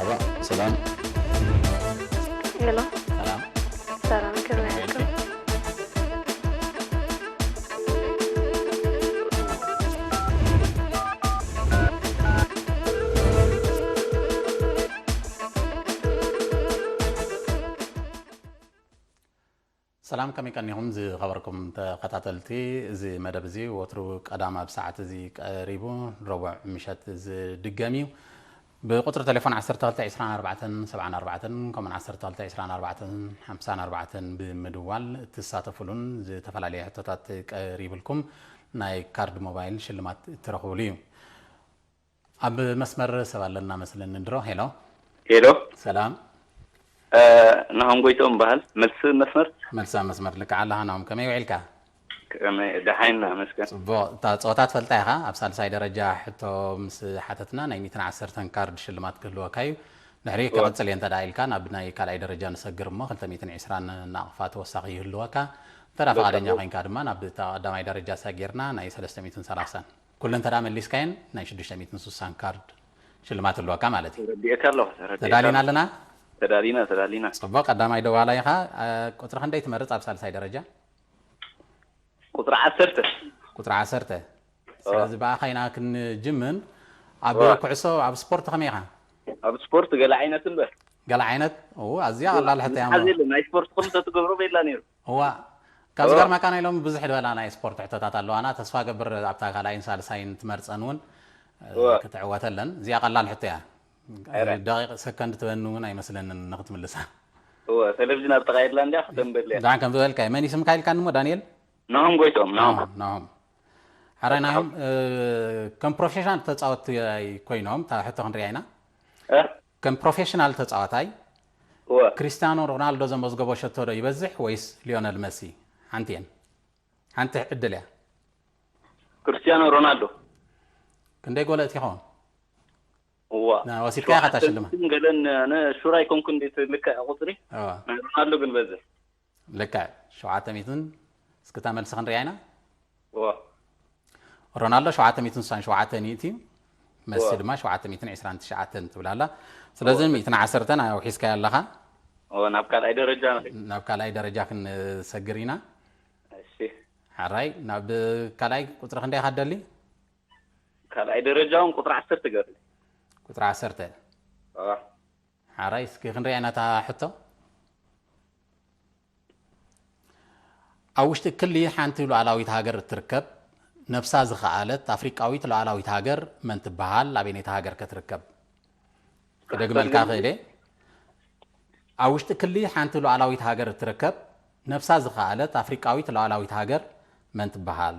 ሰላም። ሄሎ፣ ሰላም። ሰላም፣ ከመይ ኣለኩም? ሰላም፣ ከመይ ቀኒኹም ዝኸበርኩም ተኸታተልቲ? እዚ መደብ እዚ ወትሩ ቀዳም ኣብ ሰዓት እዚ ቀሪቡ፣ ረቡዕ ምሸት ዝድገም እዩ። ብቁፅሪ ቴሌፎን ዓሰርተ ክልተ ዕስራን ኣርባዕተን ሰብዓን ኣርባዕተን ከምኡን ዓሰርተ ክልተ ዕስራን ኣርባዕተን ሓምሳን ኣርባዕተን ብምድዋል እትሳተፉሉን ዝተፈላለዩ ሕቶታት ቀሪብልኩም ናይ ካርድ ሞባይል ሽልማት እትረኽብሉ እዩ። ኣብ መስመር ሰብ ኣለና መስለኒ ድሮ። ሄሎ። ሄሎ፣ ሰላም። ናሆም ጎይቶም በሃል። መልሲ መስመር። መልሲ ኣብ መስመር ልክዕ ኣለኻ። ናሆም፣ ከመይ ውዒልካ? ከመይ፣ ደሓን ኢና፣ መስገን። ጽቡቕ። እታ ጸወታ ትፈልጣ ኢኻ። ኣብ ሳልሳይ ደረጃ ሕቶ ምስ ሓተትና ናይ ሚእትን ዓሰርተን ካርድ ሽልማት ክህልወካ እዩ። ድሕሪ ክቕጽል እየ እንተ ደኣ ኢልካ ናብ ናይ ካልኣይ ደረጃ ንሰግር እሞ ክልተ ሚእትን ዕስራን ናቕፋ ተወሳኺ ይህልወካ። እንተ ደኣ ፍቓደኛ ኮይንካ ድማ ናብ እታ ቀዳማይ ደረጃ ሰጊርና ናይ ሰለስተ ሚእትን ሰላሳን ኩሉ እንተ ደኣ መሊስካየን ናይ ሽዱሽተ ሚእትን ስሳን ካርድ ሽልማት ኣለወካ ማለት እዩ። ተረዲኤካ ኣለኹ፣ ተረዲኤካ ተዳሊና ኣለኹ። ኣለና? ተዳሊና፣ ተዳሊና። ጽቡቕ፣ ቀዳማይ ደዋላይ ኢኻ። እ፣ ቁጽሪ ክንደይ ትመርጽ ኣብ ሳልሳይ ደረጃ? ቁጽሪ ዓሰርተ። ቁጽሪ ዓሰርተ። ስለዚ ብኣኻ ኢና ክንጅምን። ኣብ እዋ። ኩዕሶ፣ ኣብ ስፖርት ከመይ ኢኻ? ኣብ ስፖርት ገለ ዓይነት እምበር። ገለ ዓይነት? ኦ፣ ኣዝያ ቀላል ሕቶ እያ። ሓዚ የለ፣ ናይ ስፖርት ክም ተትገብሮ በላ ነይሩ። እዋ፣ ካብ እዋ። ዝገርመካ ናይ ሎሚ ብዙሕ ዝበላ ናይ ስፖርት ሕቶታት ኣለዋና። ተስፋ ገብር ኣብታ ካልኣይን ሳልሳይን ትመርጸን እውን፣ እ፣ እዋ። ክትዕወተለን። እዚኣ ቀላል ሕቶ እያ። ኧረ። ደቂቕ ሰከንድ ትበኒ እውን ኣይመስለንን ንክትምልሳ። እወ፣ ቴሌቪዥን ኣብ ጥቓ የላ እንድያ፣ ክደንበል እያ። ደሓን ከም ዝበልካ፣ መን እዩ ስምካ ኢልካኒ እሞ? ዳንኤል? ናሆም ጎይቶም፣ ናሆም። ናሆም፣ ናሆም። ሓራይ ናሆም፣ እ፣ ከም ፕሮፌሽናል ተጻወትቲ ኮይኖም፣ እታ ሕቶ ክንሪኣ ኢና። እ? ከም ፕሮፌሽናል ተጻዋታይ፣ እወ፣ ክሪስቲያኖ ሮናልዶ ዘመዝገቦ ሸቶ ዶ ይበዝሕ ወይስ ሊዮነል መሲ? ሓንቲ እየን። ሓንቲ ዕድል እያ። ክርስቲያኖ ሮናልዶ። ክንደይ ጎል ኣእቲኻ? እዋ። ና፣ ወሲድካያ ኢኻ እታ ሽልማት። ሸውዓተ ገለን ኣነ ሹር ኣይኮንኩን፣ እንዴት ልክዕ ቁጽሪ? እዋ። ናይ ሮናልዶ ግን በዝሕ። ልክዕ፣ ሸውዓተ ሚእትን። እስኪ እታ መልሲ ክንሪኣ ኢና። እዋ። ሮናልዶ ሸውዓተ ሚእትን ስሳን ሸውዓተን እዩ፣ መሲ እዋ። ድማ ሸውዓተ ሚእትን ዕስራን ትሽዓተን ትብል ኣላ። ስለዚ እዋ። ሚእትን ዓሰርተን ኣውሒዝካያ ኣለኻ። እዋ፣ ናብ ካልኣይ ደረጃ ንኸይድ። ናብ ካልኣይ ደረጃ ክንሰግር ኢና። እሺ። ሓራይ፣ ናብ ካልኣይ ቁጽሪ ክንደይ ኢኻ ትደሊ? ካልኣይ ደረጃ እውን ቁጽሪ ዓሰርተ ገርኒ። ቁጽሪ ዓሰርተ። እዋ። ሓራይ፣ እስኪ ክንሪኣ ኢና እታ ሕቶ። ኣብ ውሽጢ ክሊ ሓንቲ ሉዓላዊት ሃገር እትርከብ ነብሳ ዝኸኣለት ኣፍሪቃዊት ሉዓላዊት ሃገር መን ትበሃል? ኣበይነይቲ ሃገር ከ ትርከብ? ክደግመልካ ክእል እየ። ኣብ ውሽጢ ክሊ ሓንቲ ሉዓላዊት ሃገር እትርከብ ነብሳ ዝኸኣለት ኣፍሪቃዊት ሉዓላዊት ሃገር መን ትበሃል?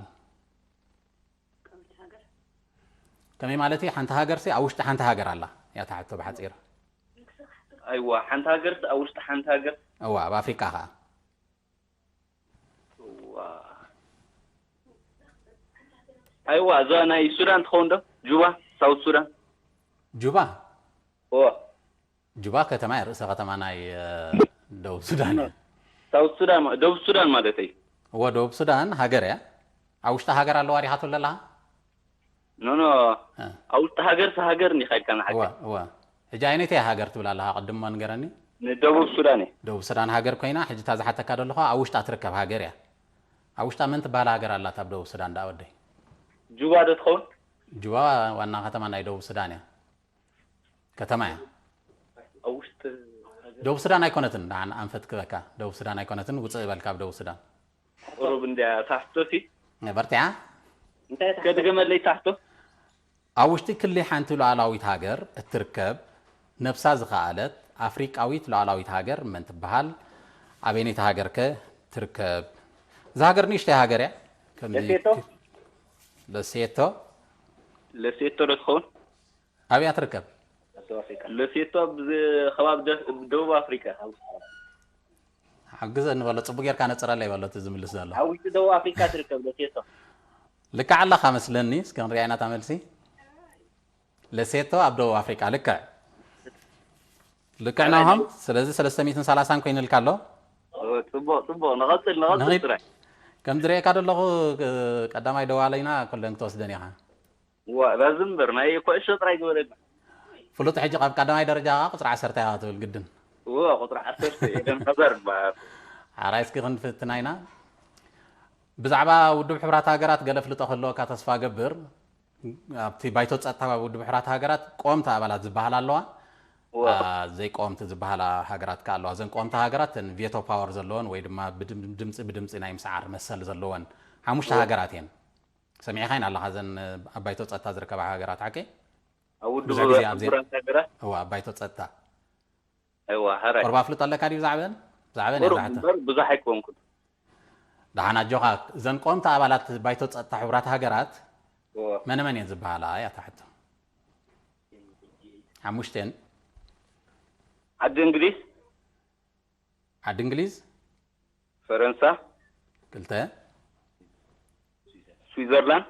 ከመይ ማለት እዩ? ሓንቲ ሃገር ሲ ኣብ ውሽጢ ሓንቲ ሃገር ኣላ እያ እታ ሕቶ ብሓጺር። ኣይዋ፣ ሓንቲ ሃገር ኣብ ውሽጢ ሓንቲ ሃገር። እዋ፣ ኣብ ኣፍሪቃ ኸኣ። እዋ። ኣይዋ፣ እዛ ናይ ሱዳን ትኸውን ዶ? ጁባ፣ ሳውት ሱዳን። ጁባ? እዋ። ጁባ ከተማ እያ፣ ርእሰ ከተማ ናይ፣ እ፣ ደቡብ ሱዳን እያ። ሳውት ሱዳን ማ-፣ ደቡብ ሱዳን ማለት እዩ። እዎ፣ ደቡብ ሱዳን ሃገር እያ። ኣብ ውሽጢ ሃገር ኣለዋ ዲኻ ትብል ዘለኻ? ኖ፣ ኖ። እ። ኣብ ውሽጢ ሃገር ሲ ሃገር እንዲኻ ኢልካ ንሓቂ። እወ፣ እወ። ሕጂ ኣየነይቲ እያ ሃገር ትብል ኣለኻ? ቅድም እሞ ንገረኒ። ንደቡብ ሱዳን እየ። ደቡብ ሱዳን ሃገር ኮይና፣ ሕጂ እታ ዝሓተካ ዘለኹ ኣብ ውሽጣ ትርከብ ሃገር እያ። ኣብ ውሽጣ መን ትበሃል ሃገር ኣላት ኣብ ደቡብ ሱዳን ደኣ ወደይ? ጁባ ዶ ትኸውን? ጁባ ዋና ከተማ ናይ ደቡብ ሱዳን እያ። ከተማ እያ። ኣብ ውሽጢ ሃገር። ደቡብ ሱዳን ኣይኮነትን፣ ደሓን ኣንፈት ክበካ። ደቡብ ሱዳን ኣይኮነትን፣ ውፅእ በል ካብ ደቡብ ሱዳን። ቁሩብ እንድያ ታሕቶ ሲ። በርቲዓ? እንታይ እስከ ድገመለይ ታሕቶ? ኣብ ውሽጢ ክሊ ሓንቲ ሉዓላዊት ሃገር እትርከብ ነብሳ ዝኸኣለት ኣፍሪቃዊት ሉዓላዊት ሃገር መን ትበሃል? ኣበይነይቲ ሃገር ከ ትርከብ? እዛ ሃገር ንእሽተይ ሃገር እያ። ከምዚ ለሴቶ? ለሴቶ። ለሴቶ ዶ ትኸውን? ኣብያ ትርከብ? ለሴቶ ኣብ ዝ-፣ ከባቢ ደ-፣ ደቡብ ኣፍሪካ። ሓግዘኒ በሎ፣ ጽቡቅ ጌርካ ነጽረለይ በሎ፣ እቲ ዝምልስ ዘሎ። ኣብ ውሽጢ ደቡብ ኣፍሪካ ትርከብ ለሴቶ። ልክዕ ኣለኻ መስለኒ። እስኪ ክንሪኣ ኢና እታ መልሲ። ለሴቶ ኣብ ደቡብ ኣፍሪቃ። ልክዕ፣ ልክዕ ናሆም። ስለዚ ሰለስተ ሚእትን ሰላሳን ኮይኑልካ ኣሎ። ኦ፣ ጽቡቕ፣ ጽቡቕ። ንቐጽል፣ ንቐጽል ንኺድ። ጥራይ። ከም ዝርእየካ ዘለኹ፣ እ፣ ቀዳማይ ደዋለይና ኩለን ክትወስደን ኢኻ። ዋ፣ ላዚ እምበር ናይ ኩዕሾ ጥራይ ዝበለና። ፍሉጥ ሕጂ ካብ ቀዳማይ ደረጃ ቁፅሪ ዓሰርተ እያ ትብል ግድን። እዎ ቁፅሪ ዓሰርተ ኤደን ሀዛርድ በሃል። ሓራይ እስኪ ክንፍትና ኢና። ብዛዕባ ውድብ ሕቡራት ሃገራት ገለ ፍልጦ ክህልወካ ተስፋ ገብር። ኣብቲ ባይቶ ጸጥታ ውድብ ሕቡራት ሃገራት ቀወምቲ ኣባላት ዝበሃላ ኣለዋ። እዎ። አ፣ ዘይቀወምቲ ዝበሃላ ሃገራት ከ ኣለዋ። እዘን ቀወምቲ ሃገራት እተን ቬቶ ፓወር ዘለወን ወይ ድማ ብድም- ድምፂ ብድምፂ ናይ ምስዓር መሰል ዘለወን ሓሙሽተ ሃገራት እየን። ሰሚዕኻይን ኣለኻ እዘን ኣብ ባይቶ ጸጥታ ዝርከባ ሃገራት ሓቂ? ኣብ ውድብ ብዝሕ ግዜ ኣብዚ- ሕቡራት ሃገራት እዋ ኣብ ባይቶ ጸጥታ እዋ ሓራይ ቁርባ ፍልጥ ኣለካ ድዩ ብዛዕበን? ብዛዕበን እየ ቁሩብ ዝሓቶ። እምበር ብዙሕ ኣይኮንኩን። ደሓን ኣጆኻ እዘን ቀወምቲ ኣባላት ባይቶ ጸጥታ ሕቡራት ሃገራት እዎ። መነ መን እየን ዝበሃላ እያ እታ ሕቶ። ሓሙሽተን ዓዲ እንግሊዝ፣ ዓዲ እንግሊዝ፣ ፈረንሳ፣ ክልተ ስዊዘርላንድ፣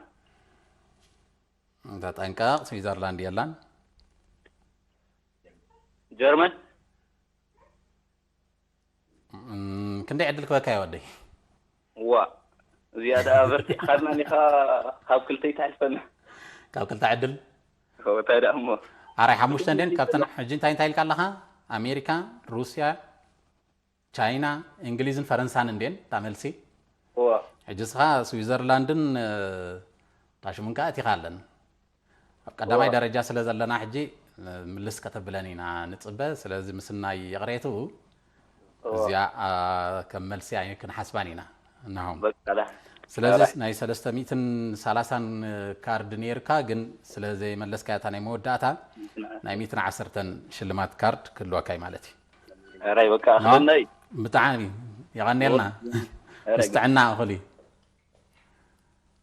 ተጠንቀቕ፣ ስዊዘርላንድ የላን። ጀርመን። እም፣ ክንደይ ዕድል ክበካ እየ ወደይ? ዋ እዚኣ ደኣ በርቲዕኻልና ኒኻ ካብ ክልተይ ትሓልፈና። ካብ ክልተ ዕድል እንታይ ደኣ እሞ ኣራይ ሓሙሽተ እንዴን ካብተን ሕጂ እንታይ እንታይ ኢልካ ኣለኻ? ኣሜሪካ፣ ሩስያ፣ ቻይና፣ እንግሊዝን ፈረንሳን እንዴን እታ መልሲ። ዋ ሕጂ እስኻ ስዊዘርላንድን እ፣ ታሽሙን ከዓ እቲኻ ኣለን ኣብ ቀዳማይ ደረጃ ስለ ዘለና ሕጂ እ፣ ምልስ ከተብለን ኢና ንፅበ። ስለዚ ምስናይ ይቕሬቱ እዚኣ አ፣ ከም መልሲ ኣይ- ክንሓስባን ኢና። እናሆም በቃ ዳ ስለዚ ናይ ሰለስተ ሚእትን ሰላሳን ካርድ ነይርካ ግን ስለ ዘይመለስካያ እታ ናይ መወዳእታ ናይ ሚእትን ዓሰርተን ሽልማት ካርድ ክህልወካ እዩ ማለት እዩ። ራይ በቃ ክደናይ ብጣዕሚ የቐኔልና። ኧረ ምስ ጥዕና እኹል እዩ።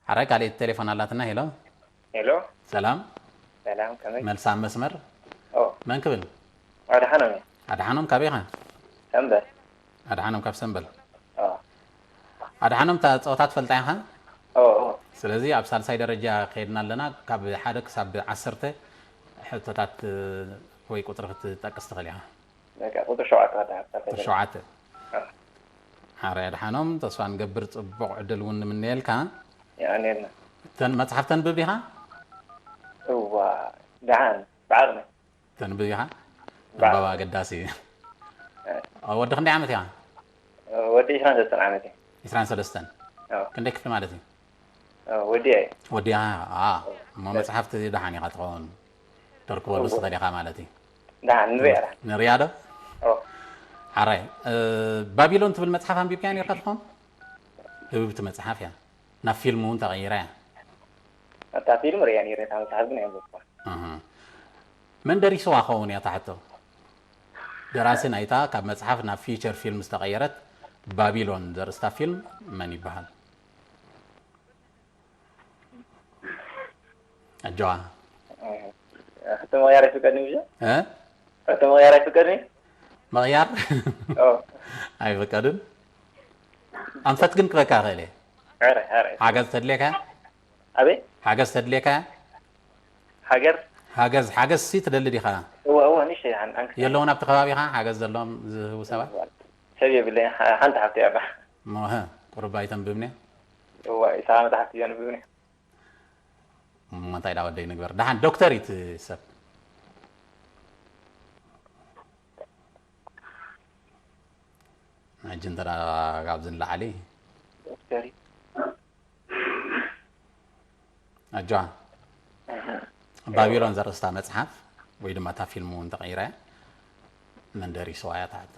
ሓራይ ካልኣይቲ ቴሌፎን ኣላትና። ሄሎ ሄሎ ሰላም፣ ሰላም፣ ከመይ? መልሳ ኣብ መስመር። ኦ መን ክብል? ኣድሓኖም እየ። ኣድሓኖም ካበይ ኢኻ? ሰንበት። ኣድሓኖም ካብ ሰንበል። ኦ ኣድሓኖም እታ ፀወታ ትፈልጣ ኢኻ? ኦ ኦ ስለዚ ኣብ ሳልሳይ ደረጃ ከይድና ኣለና። ካብ ሓደ ክሳብ ዓሰርተ ሕቶታት እ፣ ወይ ቁፅሪ ክትጠቅስ ትኽእል ኢኻ። በቃ ቁጥሪ ሸውዓተ ወዳ ሓሳብ ቁፅሪ ሸውዓተ። ሓራይ ኣድሓኖም ተስፋ ንገብር ፅቡቕ ዕድል እውን ንምነየልካ። የቐንየልና። እተን መፅሓፍ ተንብብ ዲኻ? እዋ ደሓን ብዓቕመይ። ተንብብ ኢኻ? ምንባብ ኣገዳሲ እዩ። ወዲ ክንደይ ዓመት ኢኻ? ወዲ ዕስራን ሰለስተን ዓመት እዩ። ዕስራን ሰለስተን። ኣዎ። ክንደይ ክፍሊ ማለት እዩ? ወዲ እየ። ወዲኻ? አ፣ እሞ መፅሓፍቲ ደሓን ኢኻ ትኸውን። ተርክበሉ ትኽእል ኢኻ ማለት እዩ። ደሓን ንሪኣ ደሓን። ንሪያ ዶ? ኦ ሓራይ እ፣ ባቢሎን ትብል መፅሓፍ ኣንቢብካያ ነርካ ትኾን? ህብብቲ መፅሓፍ እያ። ናብ ፊልም እውን ተቐይራ እያ። እታ ፊልም ሪኣ ነይረ፣ እታ መፅሓፍ ግን ኣየንበብኳን። ኣሃ። መን ደሪስዋ ኸውን እያ እታ ሕቶ? ደራሲ ናይታ ካብ መፅሓፍ ናብ ፊቸር ፊልም ዝተቐየረት ባቢሎን ዘርእስታ ፊልም መን ይበሃል? ኣጆዋ። ሕቶ ምቕያር ኣይፍቀድን እዩ። እ? ሕቶ ምቕያር ኣይፍቀድን እዩ። ምቕያር ኦ ኣይፍቀድን። ኣንፈት ግን ክበካ ይኽእል እየ። ኧረ ኧረ ሓገዝ ተድልየካ? ኣበይ ሓገዝ ተድልየካ? ሃገር ሓገዝ ሓገዝ ሲ ትደሊ ዲኻ? እወ እወ ንእሽተይ ሓን- ሓን- የለውን ኣብቲ ከባቢኻ ሓገዝ ዘለዎም ዝህቡ ሰባት? ሰብ የብለይ ሓ- ሓንቲ ሓፍቲ እያ። ሞሀ ቁሩብ ኣይተንብብኒ። እወ ኢሳኻ መፅሓፍቲ ዘንብብኒ። እሞ እንታይ ዳ ወደይ ንግበር? ደሓን ዶክተር እዩ እቲ ሰብ። ሕጂ እንተ ደኣ ካብዚ ንላዕሊ ዶክተር እዩ። ኣጆዋ ባቢሎን ዘርእስታ መጽሓፍ ወይ ድማ እታ ፊልም እውን ተቐይራ እያ። መን ደሪስዋ እያ እታ ሕቶ?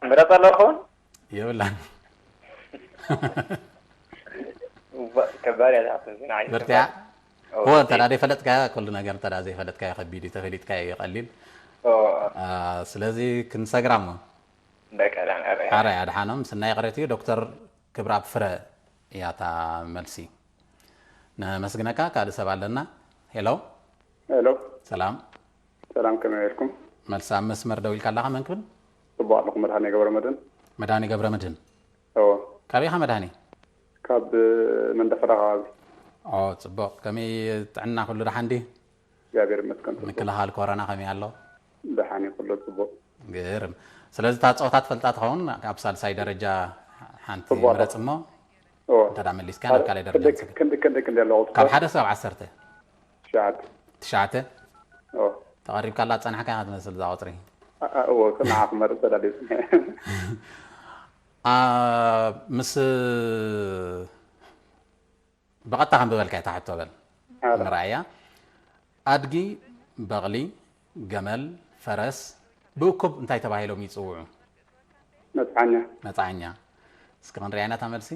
ምረፅ ኣሎ ክኸውን የብላን። እዋ፣ ከባድ እያ ዝሓቶ እዚ ንዓይ በርቲያ ኦ፣ እወ እንተ ደኣ ዘይፈለጥካዮ ኩሉ ነገር እንተ ደኣ ዘይፈለጥካዮ ከቢድ እዩ፣ ተፈሊጥካዮ እዩ ቀሊል። ኦ፣ አ፣ ስለዚ ክንሰግራ እሞ በቃ ዳን ኣረ ሓራይ ኣድሓኖም ስናይ ይቕሬት እዩ። ዶክተር ክብረኣብ ፍረ እያ እታ መልሲ። ነመስግነካ። ካልእ ሰብ ኣለና። ሄሎ ሄሎ ሰላም። ሰላም፣ ከመይ ኢልኩም? መልሲ ኣብ መስመር ደው ኢልካ ኣለኻ። መን ክብል? ጽቡቕ ኣለኹ። መድሃኔ ገብረ መድህን። መድሃኔ ገብረ መድህን። እዎ ካበይ ኢኻ መድሃኔ? ካብ መንደፈራ ከባቢ። ኦ ጽቡቕ። ከመይ ጥዕና ኩሉ ደሓን ድዩ? እግዚኣብሔር ይመስገን ጽቡቕ። ምክልኻል ኮሮና ከመይ ኣሎ? ደሓን እዩ ኩሉ ጽቡቕ። ግርም። ስለዚ እታ ጸወታ ትፈልጣ ትኸውን ኣብ ሳልሳይ ደረጃ ሓንቲ ጽቡቕ። ምረጽ እሞ እዎ እንተ ደኣ መሊስካ ናብ ካልኣይ ደረጃ ክንደይ ንስግር። ክንደይ ክንደይ ክንደይ ኣለዎ? ካብ ሓደ ክሳብ ዓሰርተ። ትሽዓተ። ትሽዓተ። ኦ ተቐሪብካ ኣላ ጸናሕካ ኢኻ ትመስል እዛ ቁጽሪ። ኣ- ኣ- እዎ ንዓ ክመርጽ ተዳልዩ። ኣ፣ ምስ ብቐጥታ ከም ዝበልካ እታ ሕቶ በል ኣረ ንርኣያ። ኣድጊ፣ በቕሊ፣ ገመል፣ ፈረስ ብእኩብ እንታይ ተባሂሎም ይጽውዑ? መጽዓኛ። መጽዓኛ። እስኪ ክንሪኣና እታ መልሲ።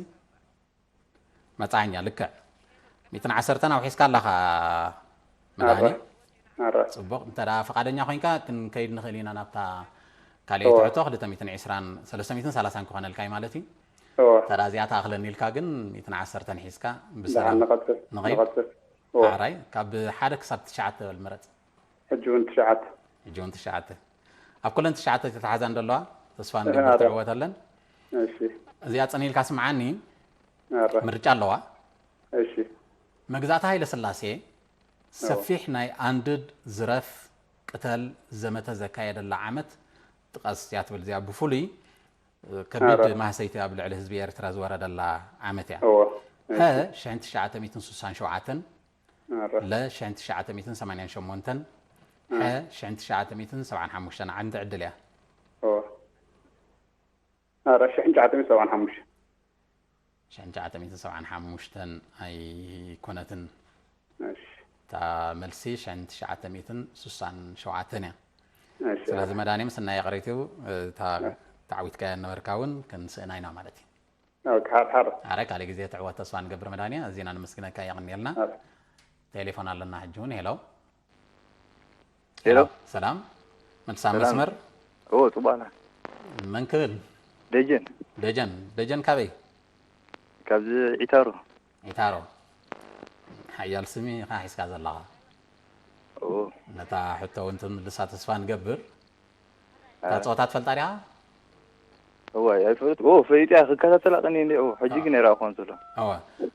መጽዓኛ ልክዕ። ሚእትን ዓሰርተን ኣውሒስካ ኣለኻ መድሃኒ። ኣረ ኣረ ጽቡቕ። እንተ ደኣ ፈቓደኛ ኮይንካ ክንከይድ ንኽእል ኢና ናብታ ካልኣይቲ ሕቶ። ክልተ ሚእትን ዕስራን ሰለስተ ሚእትን ሰላሳን ክኾነልካ እዩ ማለት እዩ። እዎ እንተ ደኣ እዚኣ ትኣኽለኒ ኢልካ ግን ሚእትን ዓሰርተን ሒዝካ ደሓን ብሰላም ንቐጽል ንኸይድ። ንቐጽል። እዎ ኣራይ ካብ ሓደ ክሳብ ትሽዓተ በል ምረጽ። ሕጂ እውን ትሽዓተ። ሕጂ እውን ትሽዓተ። ኣብ ኩለን ትሽዓተ ተተሓዛ እንደለዋ ተስፋ ንገብር ኣረ ትዕወተለን። እሺ እዚኣ ጽን ኢልካ ስምዓኒ። ኣረ ምርጫ ኣለዋ። እሺ መግዛእቲ ሃይለ ስላሴ ሰፊሕ ናይ ኣንድድ፣ ዝረፍ፣ ቅተል ዘመተ ዘካየደላ ዓመት ጥቀስ እያ ትብል። እዚኣ ብፍሉይ ከቢድ ኣረ ማህሰይቲ ኣብ ልዕሊ ህዝቢ ኤርትራ ዝወረደላ ዓመት እያ። እዎ ሀ እሺ ሽሕን ትሽዓተ ሚእትን ስሳን ሸውዓተን፣ ኣረ ለ ሽሕን ትሽዓተ ሚእትን ሰማንያን ሸሞንተን፣ ሐ ሽሕን ትሽዓተ ሚእትን ሰብዓን ሓሙሽተን ዓንዲ ዕድል እያ። እዎ ኣረ ሽሕን ትሽዓተ ሚእትን ሰብዓን ሓሙሽተ። ሽሕን ትሽዓተ ሚእትን ሰብዓን ሓሙሽተን ኣይኮነትን። እሺ እታ መልሲ ሽሕን ትሽዓተ ሚእትን ስሳን ሸውዓተን እያ። እሺ ስለዚ ኣረ መድሃኔ ምስናይ ይቕሬት እዩ። እታ ተዓዊትካያ ነበርካ እውን ክንስእና ኢና ማለት እዩ። ኦኬ ሓር ሓር ኣረ ካልእ ግዜ ትዕወት ተስፋ ንገብር መድሃኔ። ኣዚና ነመስግነካ የቕንየልና። ኣረ ቴሌፎን ኣለና ሕጂ እውን። ሄሎ ሄሎ ሰላም። መልሳ ሰላም። መስመር። ኦ ጽቡቕና መን ክብል? ደጀን ደጀን። ደጀን ካበይ? ካብዚ ዒታሮ ዒታሮ። ሓያል ስሚ ኢኻ ሒዝካ ዘለኻ። ኦ ነታ ሕቶ እውን ትምልሳ ተስፋ ንገብር። እታ ጸወታ ትፈልጣ ዲኻ? እዋይ ኣይፈልጥ ኦ ፈሊጥያ ክከታተላ ቀኒ እንዲ ኦ ሕጂ ግን ይረኣ ኮን ዘሎ እወ።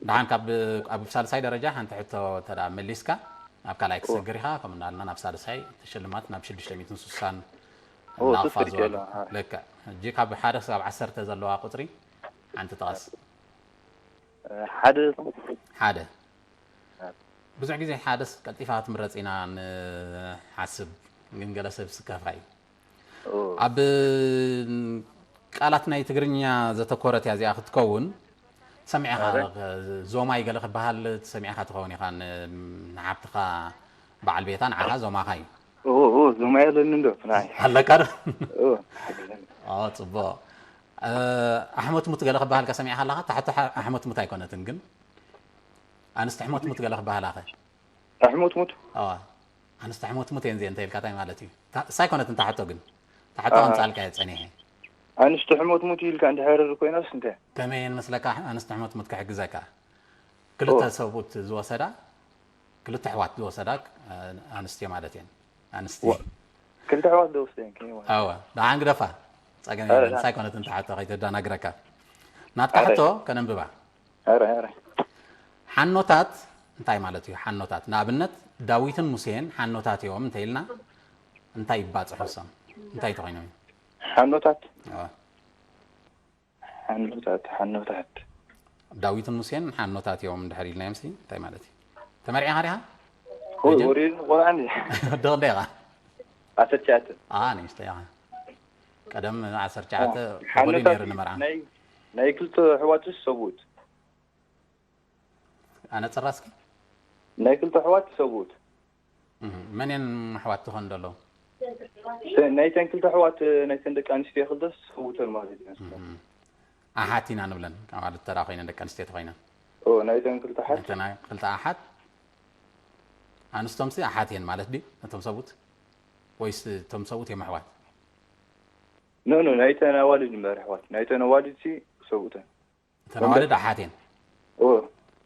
ደሓን ካብ ኣብ ሳልሳይ ደረጃ ሓንቲ ሕቶ እንተ ደኣ መሊስካ ናብ ካልኣይ ክትሰግር ኢኻ። ከም እንዳልና ናብ ሳልሳይ እቲ ሽልማት ናብ ሽዱሽተ ሚእትን ስሳን ኦ፣ እናቕፋ ስፍር ዝወዱ። ይከኣል፣ ኣሃ። ልክዕ። ሕጂ ካብ ሓደ ክሳብ ዓሰርተ ዘለዋ ቁጽሪ ሓንቲ ጥቀስ። ሓደ ሓደ። ብዙሕ ግዜ ሓደስ ቀልጢፋ ክትምረጽ ኢና ንሓስብ፣ ግን ገለ ሰብ ስከፋ እዩ። ኦ፣ ኣብ ቃላት ናይ ትግርኛ ዘተኮረት እያ እዚኣ ክትከውን። ሰሚዕኻ ኣረ። ዞማይ ገለ ክበሃል ሰሚዕኻ ትኸውን ኢኻ። ን-፣ ንሓብትኻ በዓል ቤታ ንዓኻ ዞማኻ እዩ። ኦ፣ ኦ፣ ዞማይ ኣለኒ እንዶ፣ ናይ። ኣለካ ዶ? ኦ፣ ኦ፣ ጽቡቕ። እ፣ ኣሕመትሙት ገለ ክበሃል ከ ሰሚዕኻ ኣለኻ? ታሕቶ ሓ-፣ ኣሕመትሙት ኣይኮነትን ግን። ኣንስቲ ኣሕመትሙት ገለ ክበሃላኸ? ኣሕሙትሙት? ኣዋ። ኣንስቲ ኣሕመትሙት እየን እዚአን እንተ ኢልካ እንታይ ማለት እዩ? ታ-፣ እሳ ኣይኮነትን ታሕቶ ግን። ታሕቶ ኣሃ። ከምጻልካ እየ ጸኒሐ። ኣንስቲ ኣሕሙትሙት ኢልካ እንድሕር ኮይናስ እንታይ? ከመይ እየን መስለካ ኣንስቲ ኣሕመትሙት ክሕግዘካ? ክልተ ኣዎ። ሰብኡት ዝወሰዳ፣ ክልተ ኣሕዋት ዝወሰዳ፣ እ፣ ኣንስትዮ ማለት እየን። ኣንስቲ። ዋ-፣ ክልተ ኣሕዋት ዶ ወስደን? ከመይ ማለት? ኣዋ። ደሓን ግደፋ። ጸገም ኣረ፣ የለን። ደሓን። ንሳ ኣይኮነትን ታሕቶ ከይተደናግረካ። ናትካ ኣረ። ሕቶ ከነንብባ። ኣረ፣ ኣረ። ሓኖታት እንታይ ማለት እዩ? ሓኖታት። ንኣብነት፣ ዳዊትን ሙሴን ሓኖታት እዮም እንተ ኢልና፣ እንታይ ይባጽሑ እሶም? እንታይ ተኾይኖም እዮም? ሓኖታት? ኣዋ። ሓኖታት፣ ሓኖታት። ዳዊትን ሙሴን ሓኖታት እዮም እንድሕር ኢልናዮምሲ፣ እንታይ ማለት እዩ? ተመርዒኻ ዲኻ? ኦ፣ ደጀን? ወሪድኒ ቆልዓ እንዲ። ወዲ ክንደይ ኢኻ? ዓሰርተ ትሽዓተ። ኣ፣ ንእሽተይ ኢኻ። ቀደም ዓሰርተ ትሽዓተ ኦ፣ ተኾይኑ ሓኖታት ነይሩ ንመርዓ። ናይ፣ ናይ ክልተ ኣሕዋትስ ሰብኡት? ኣነጽራ እስኪ። ናይ ክልተ ኣሕዋት ሰብኡት። እህ፣ መን እየን ኣሕዋት ትኾን ዘለዉ? ናይተን ክልተ ኣሕዋት፣ ናይተን ደቂ ኣንስትዮ ክልተስ ሰብኡተን ማለት እዩ። እህ። ኣሓት ኢና ንብለን፣ ኣዋልድ ተራ ኮይነን ደቂ ኣንስትዮ ተኾይነን። ኦ፣ ናይተን ክልተ ኣሓት? ናይተን ክልተ ኣሓት። ኣንስቶምሲ ኣሓት እየን ማለት ድዩ? ነቶም ሰብኡት? ወይስ እቶም ሰብኡት እዮም ኣሕዋት? ኖ፣ ኖ፣ ናይተን ኣዋልድ እምበር ኣሕዋት። ናይተን ኣዋልድሲ ሰብኡተን። እተን ኣዋልድ ኣሓት እየን። ኦ፣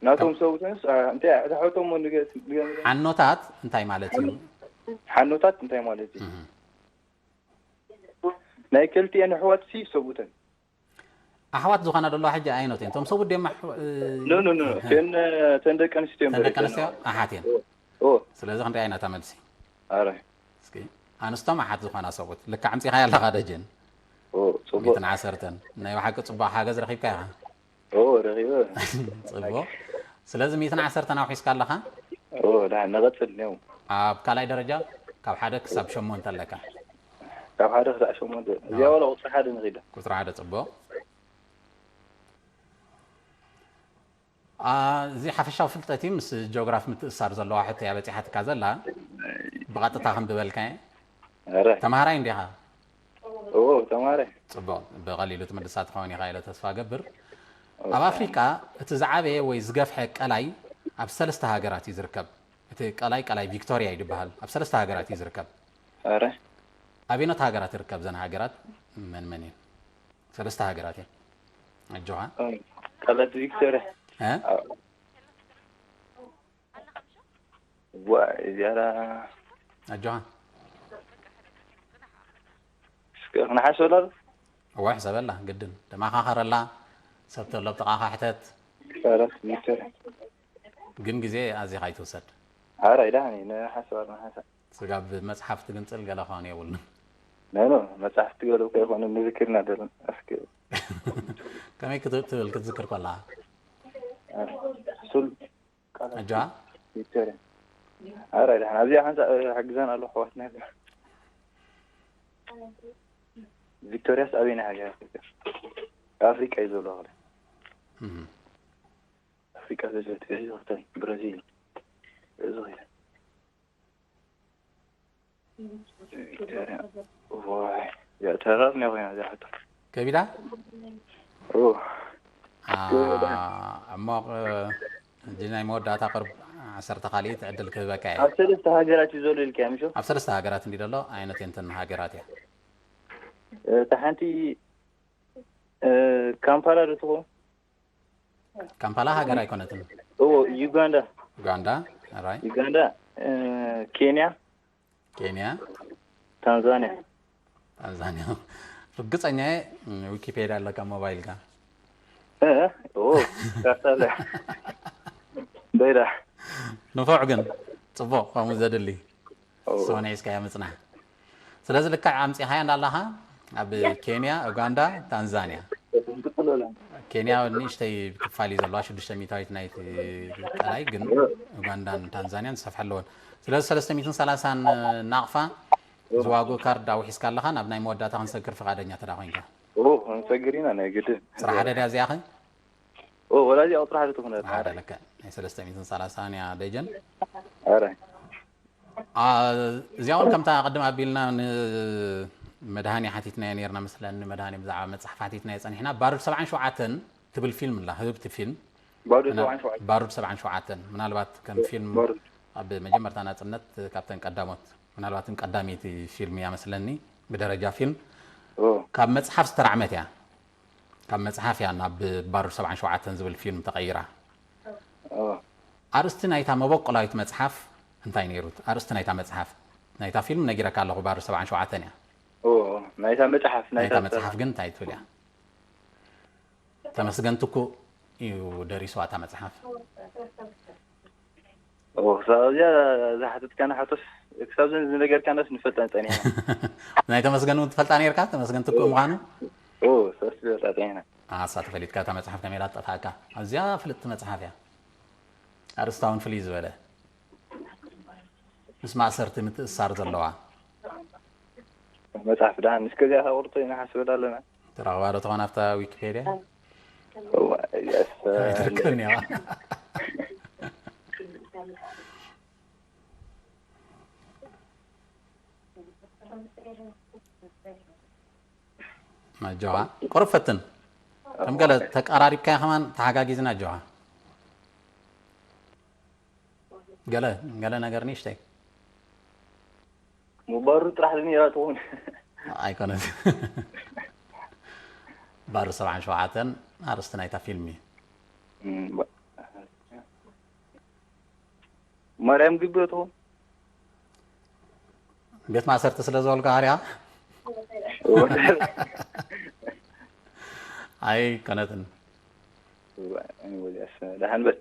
ናቶም ሰብኡተንስ፣ አ፣ እንታይ፣ እታ ሕቶ እሞ ንገ-፣ ንገ-፣ ሓኖታት እንታይ ማለት እዩ? ሓኖታት እንታይ ማለት እዩ? እህ። ናይ ክልቲኤን ኣሕዋትሲ ሰብኡተን። ኣሕዋት ዝኾና ዘለዋ ሕጂ ኣየኖት እየን? እቶም ሰብኡት ድዮም ኣሕ-፣ እ፣ ኖ፣ ኖ፣ ኖ፣ እ፣ እተን፣ እተን ደቂ ኣንስትዮ እተን እምበር ደቂ ኣንስትዮ እተን ኣሓት እየን። ኦ፣ ኦ። ስለዚ ክንሪኣ ኢና እታ መልሲ። ኣረ። እስኪ፣ ኣንስቶም ኣሓት ዝኾና ሰብኡት። ልክዕ ኣምጺኻያ ኣለኻ ደጀን። ኦ፣ ጽቡቕ። ሚእትን ዓሰርተን። ናይ ብሓቂ ጽቡቕ ሓገዝ ረኺብካ ኢኻ። ኦ፣ ረኺበ። ጽቡቕ። ስለዚ ሚእትን ዓሰርተን ኣውሒስካ ኣለኻ? ኦ፣ ደሓን ንቐጽል ኔው። ኣብ ካልኣይ ደረጃ ካብ ሓደ ክሳብ ሸሞንተ ኣለካ። ካብ ሓደ ክሳብ ሸሞንተ። እዚኣ ዋላ ቁጽሪ ሓደ ንኺዳ። ቁጽሪ ሓደ ጽቡቕ። አ፣ እዚ ሓፈሻዊ ፍልጠት እዩ፣ ምስ ጂኦግራፊ ምትእሳር ዘለዋ ሕቶ እያ በጺሓትካ ዘላ። ብቐጥታ ከም ዝበልካ እየ። ኧረ፣ ተምሃራይ እንዲኻ? ኦ፣ ተማረ። ጽቡቕ፣ ብቐሊሉ ትምልሳ ትኸውን ኢኻ ኢለ ተስፋ ገብር። ኣብ ኣፍሪቃ እቲ ዝዓበየ ወይ ዝገፍሐ ቀላይ ኣብ ሰለስተ ሃገራት እዩ ዝርከብ። እቲ ቀላይ ቀላይ ቪክቶሪያ እዩ ዝበሃል። ኣብ ሰለስተ ሃገራት እዩ ዝርከብ። ኧረ፣ ኣበይኖት ሃገራት ይርከብ? ዘን ሃገራት መን መን እየን? ሰለስተ ሃገራት እየን። ኣጆኻ። ኦ፣ ቀለት ቪክቶሪያ። እ? ዋ፣ እዚኣ ዳ- ኣጆኻ። እስከ ክንሓስበላ ዶ? እወ፣ ሕሰበላ፣ ግድን። ተመኻኸረላ፣ ሰብ ተሎ ኣብ ጥቓኻ ሕተት። ቀለት ቪክቶሪያ። ግን ግዜ ኣዚኻ ኣይትውሰድ። ኧረ፣ ኣይዳህኒ፣ ንሓስባ፣ ንሓስባ። ስጋብ መጽሓፍ ትግንጽል ገለ ክኸውን የብሉን። ኖ፣ ኖ፣ መጽሓፍ ትገለብኩ ኣይኮነን፣ ንዝክርና ደለን። እስከ ከመይ ክት-፣ ትብል ክትዝክር ከላ? ሱል ቀለት ኣጆኻ። ቪክቶሪያ። ኧረ፣ ኣይዳህኒ፣ ኣብዚኣ ሓንሳእ፣ እ፣ ሓግዘን ኣሎ፣ ኣሕዋትና። ቪክቶሪያስ ኣበየናይ ሃገር ኣፍሪቃ? ኣፍሪቃ እዩ ዘሎ፣ ኣኽለ። እም። ኣፍሪቃ ዘሎ፣ እዚ ሆቴል ብራዚል። እዚ ሆቴል። ቪክቶሪያ። ዋይ፣ ያ ተራር ነው ኮይና እዚኣ ሕቶ። ከቢዳ? ኦ፣ አ፣ ዕሞቕ፣ ሕጂ ናይ መወዳእታ ቅርብ ዓሰርተ ካልኢት ዕድል ክህበካ እየ። ኣብ ሰለስተ ሃገራት እዩ ዘሎ ኢልካ፣ ምሾ? ኣብ ሰለስተ ሃገራት እንዲ ዘሎ፣ ኣይነት የንተን ሃገራት እያ። እታ ሓንቲ፣ እ፣ ካምፓላ ዶ ትኸውን? ካምፓላ ሃገር ኣይኮነትን። ኦ፣ ዩጋንዳ። ኡጋንዳ፣ ራይ። ዩጋንዳ፣ እ፣ ኬንያ፣ ኬንያ፣ ታንዛንያ። ታንዛንያ። ርግጸኛ እየ፣ ዊኪፔድያ ኣለካ ሞባይልካ። እ፣ ኦ፣ ካርታ ኣለ። ደይዳ። ንፉዕ ግን፣ ጽቡቕ፣ ከምኡ ዘድሊ። ኦ። ሰው ንዒስካዮ ምጽናሕ። ስለዚ ልክዕ ኣምጺኻዮ እንዳለኻ፣ ኣብ ኬንያ፣ ኡጋንዳ፣ ታንዛንያ። ኬንያ ንእሽተይ ክፋል እዩ ዘለዋ፣ ሽዱሽተ ሚእታዊት ናይቲ ቀላይ፣ ግን ኡጋንዳን ታንዛንያን ዝሰፍሐ ኣለወን። ስለዚ ሰለስተ ሚእትን ሰላሳን ናቕፋ ዝዋግኡ ካርድ ኣውሒስካ ኣለኻ፣ ናብ ናይ መወዳእታ ክንሰግር ፍቓደኛ ተዳ ኮይንካ። ኦ፣ ክንሰግር ኢና፣ ናይ ግድን። ስራሕ ሓደ ድያ እዚኣኸ? ኦ፣ ወላ እዚኣ ቁጽሪ ሓደ ትኹነት። ሓደ ልክዕ። ናይ ሰለስተ ሚእትን ሰላሳን እያ ደጀን። ኧረ። አ፣ እዚኣ እውን ከምታ ቅድም ኣቢልና ንመድሃኒ ሓቲትናዮ ነርና መስለኒ፣ ንመድሃኒ ብዛዕባ መጽሓፍ ሓቲትናዮ ጸኒሕና። ባሩድ ሰብዓን ሸውዓተን ትብል ፊልም ኣላ፣ ህብብቲ ፊልም። ባሩድ ሰብዓን ሸውዓተን። ባሩድ ሰብዓን ሸውዓተን፣ ምናልባት ከም ፊልም ባሩድ። ኣብ መጀመርታ ናጽነት ካብተን ቀዳሞት፣ ምናልባት ቀዳመይቲ ፊልም እያ መስለኒ፣ ብደረጃ ፊልም። ኦ፣ ካብ መጽሓፍ ዝተራዕመት እያ። ካብ መጽሓፍ እያ ናብ ባሩድ ሰብዓን ሸውዓተን ዝብል ፊልም ተቐይራ። ኦ። ኣርእስቲ ናይታ መበቆላዊት መጽሓፍ እንታይ ነይሩ? ኣርእስቲ ናይታ መጽሓፍ፣ ናይታ ፊልም ነጊረካ ኣለኹ፣ ባሩድ ሰብዓን ሸውዓተን እያ። ኦ፣ ናይታ መጽሓፍ፣ ናይታ ናይታ መጽሓፍ ግን እንታይ ትብል እያ? ተመስገን ትኩእ እዩ ደሪስዋ እታ መጽሓፍ። ኦ፣ ክሳብ እዚኣ ዝሓተትካና ሕቶስ፣ ክሳብ ዘን ዝነገርካናስ ንፈልጠን ጸኒሕና። ናይ ተመስገን እውን ትፈልጣ ነርካ? ተመስገን ትኩእ ምዃኑ? ኦ፣ ሰስ ዝፈልጣ ጸኒሕና። ኣሳ ተፈሊጥካ እታ መጽሓፍ ከመይ ኢላ ትጠፍኣካ? ኣዝያ ፍልጥቲ መጽሓፍ እያ። ኣርእስታ እውን ፍልይ ዝበለ። ምስ ማእሰርቲ ምትእሳር ዘለዋ። መጽሓፍ ደሓን እስከዚኣ ካብ ቁርጡ ኢና ሓስበላ ኣለና። ትረኽባ ዶ ትኾን ኣብታ ዊኪፔድያ? እዋ፣ የስ፣ ኣይትርከብን እያ። ኣጆኻ፣ ቁሩብ ፈትን። ከም ገለ ተቀራሪብካዮ ከማን ተሓጋጊዝና ኣጆኻ። ገለ፣ ገለ ነገር ንእሽተይ። ምባሩ ጥራሕ ዝኒራ ትኸውን። ኣይኮነት። ባሩ ሰብዓን ሸውዓተን ኣርእስቲ ናይታ ፊልም እዩ። እም፣ ባ-፣ ማርያም ግቢ ትኸውን። ቤት ማእሰርቲ ስለ ዝበልካ ሃርያ? ኣይኮነትን። ደሓን በል።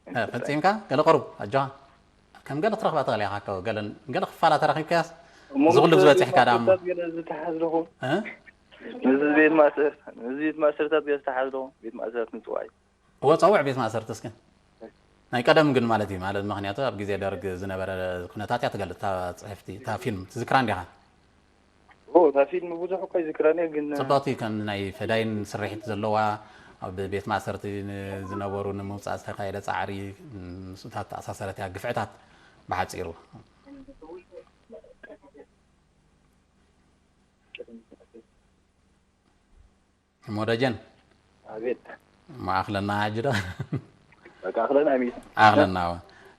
እ፣ ፈጺምካ? ገለ ቁሩብ፣ ኣጆኻ። ከም ገለ ክትረኽባ ትኽእል ኢኻ፣ ካብ ገለ፣ ገለ ክፋላ ተረኺብካያስ፣ እሞ እዚ ኩሉ ምስ ዝበጺሕካ ቤት ደኣ እሞ። ማእሰርታት ገለ ዝተሓዝ ዶ ኹን? እ? ምስ ቤት ማእሰር-፣ ምስ ቤት ማእሰርታት ገለ ዝተሓዝ ዶ ኹን? ቤት ማእሰርት ምጽዋዕ እዩ። እወ፣ ጸውዕ ቤት ማእሰርቲ እስከ። ናይ ቀደም ግን ማለት እዩ፣ ማለት ምኽንያቱ ኣብ ግዜ ደርግ ዝነበረ ኩነታት እያ ትገልጽ እታ ጽሕፍቲ፣ እታ ፊልም ትዝክራ እንዲኻ? ኦ፣ እታ ፊልም ብዙሕ እኳ ይዝክረን እየ፣ ግን ጽብቕቲ ከም ናይ ፈዳይን ስርሒት ዘለዋ፣ ኣብ ቤት ማእሰርቲ ዝነበሩ ንምውጻእ ዝተኻየደ ጻዕሪ፣ ምስኡ እተኣሳሰረት እያ። ግፍዕታት ብሓጺሩ። እሞ ደጀን ኣቤት ማእኽለና ሕጂ ዶ? በቃ ኣኽለና ሚስ ኣኽለና።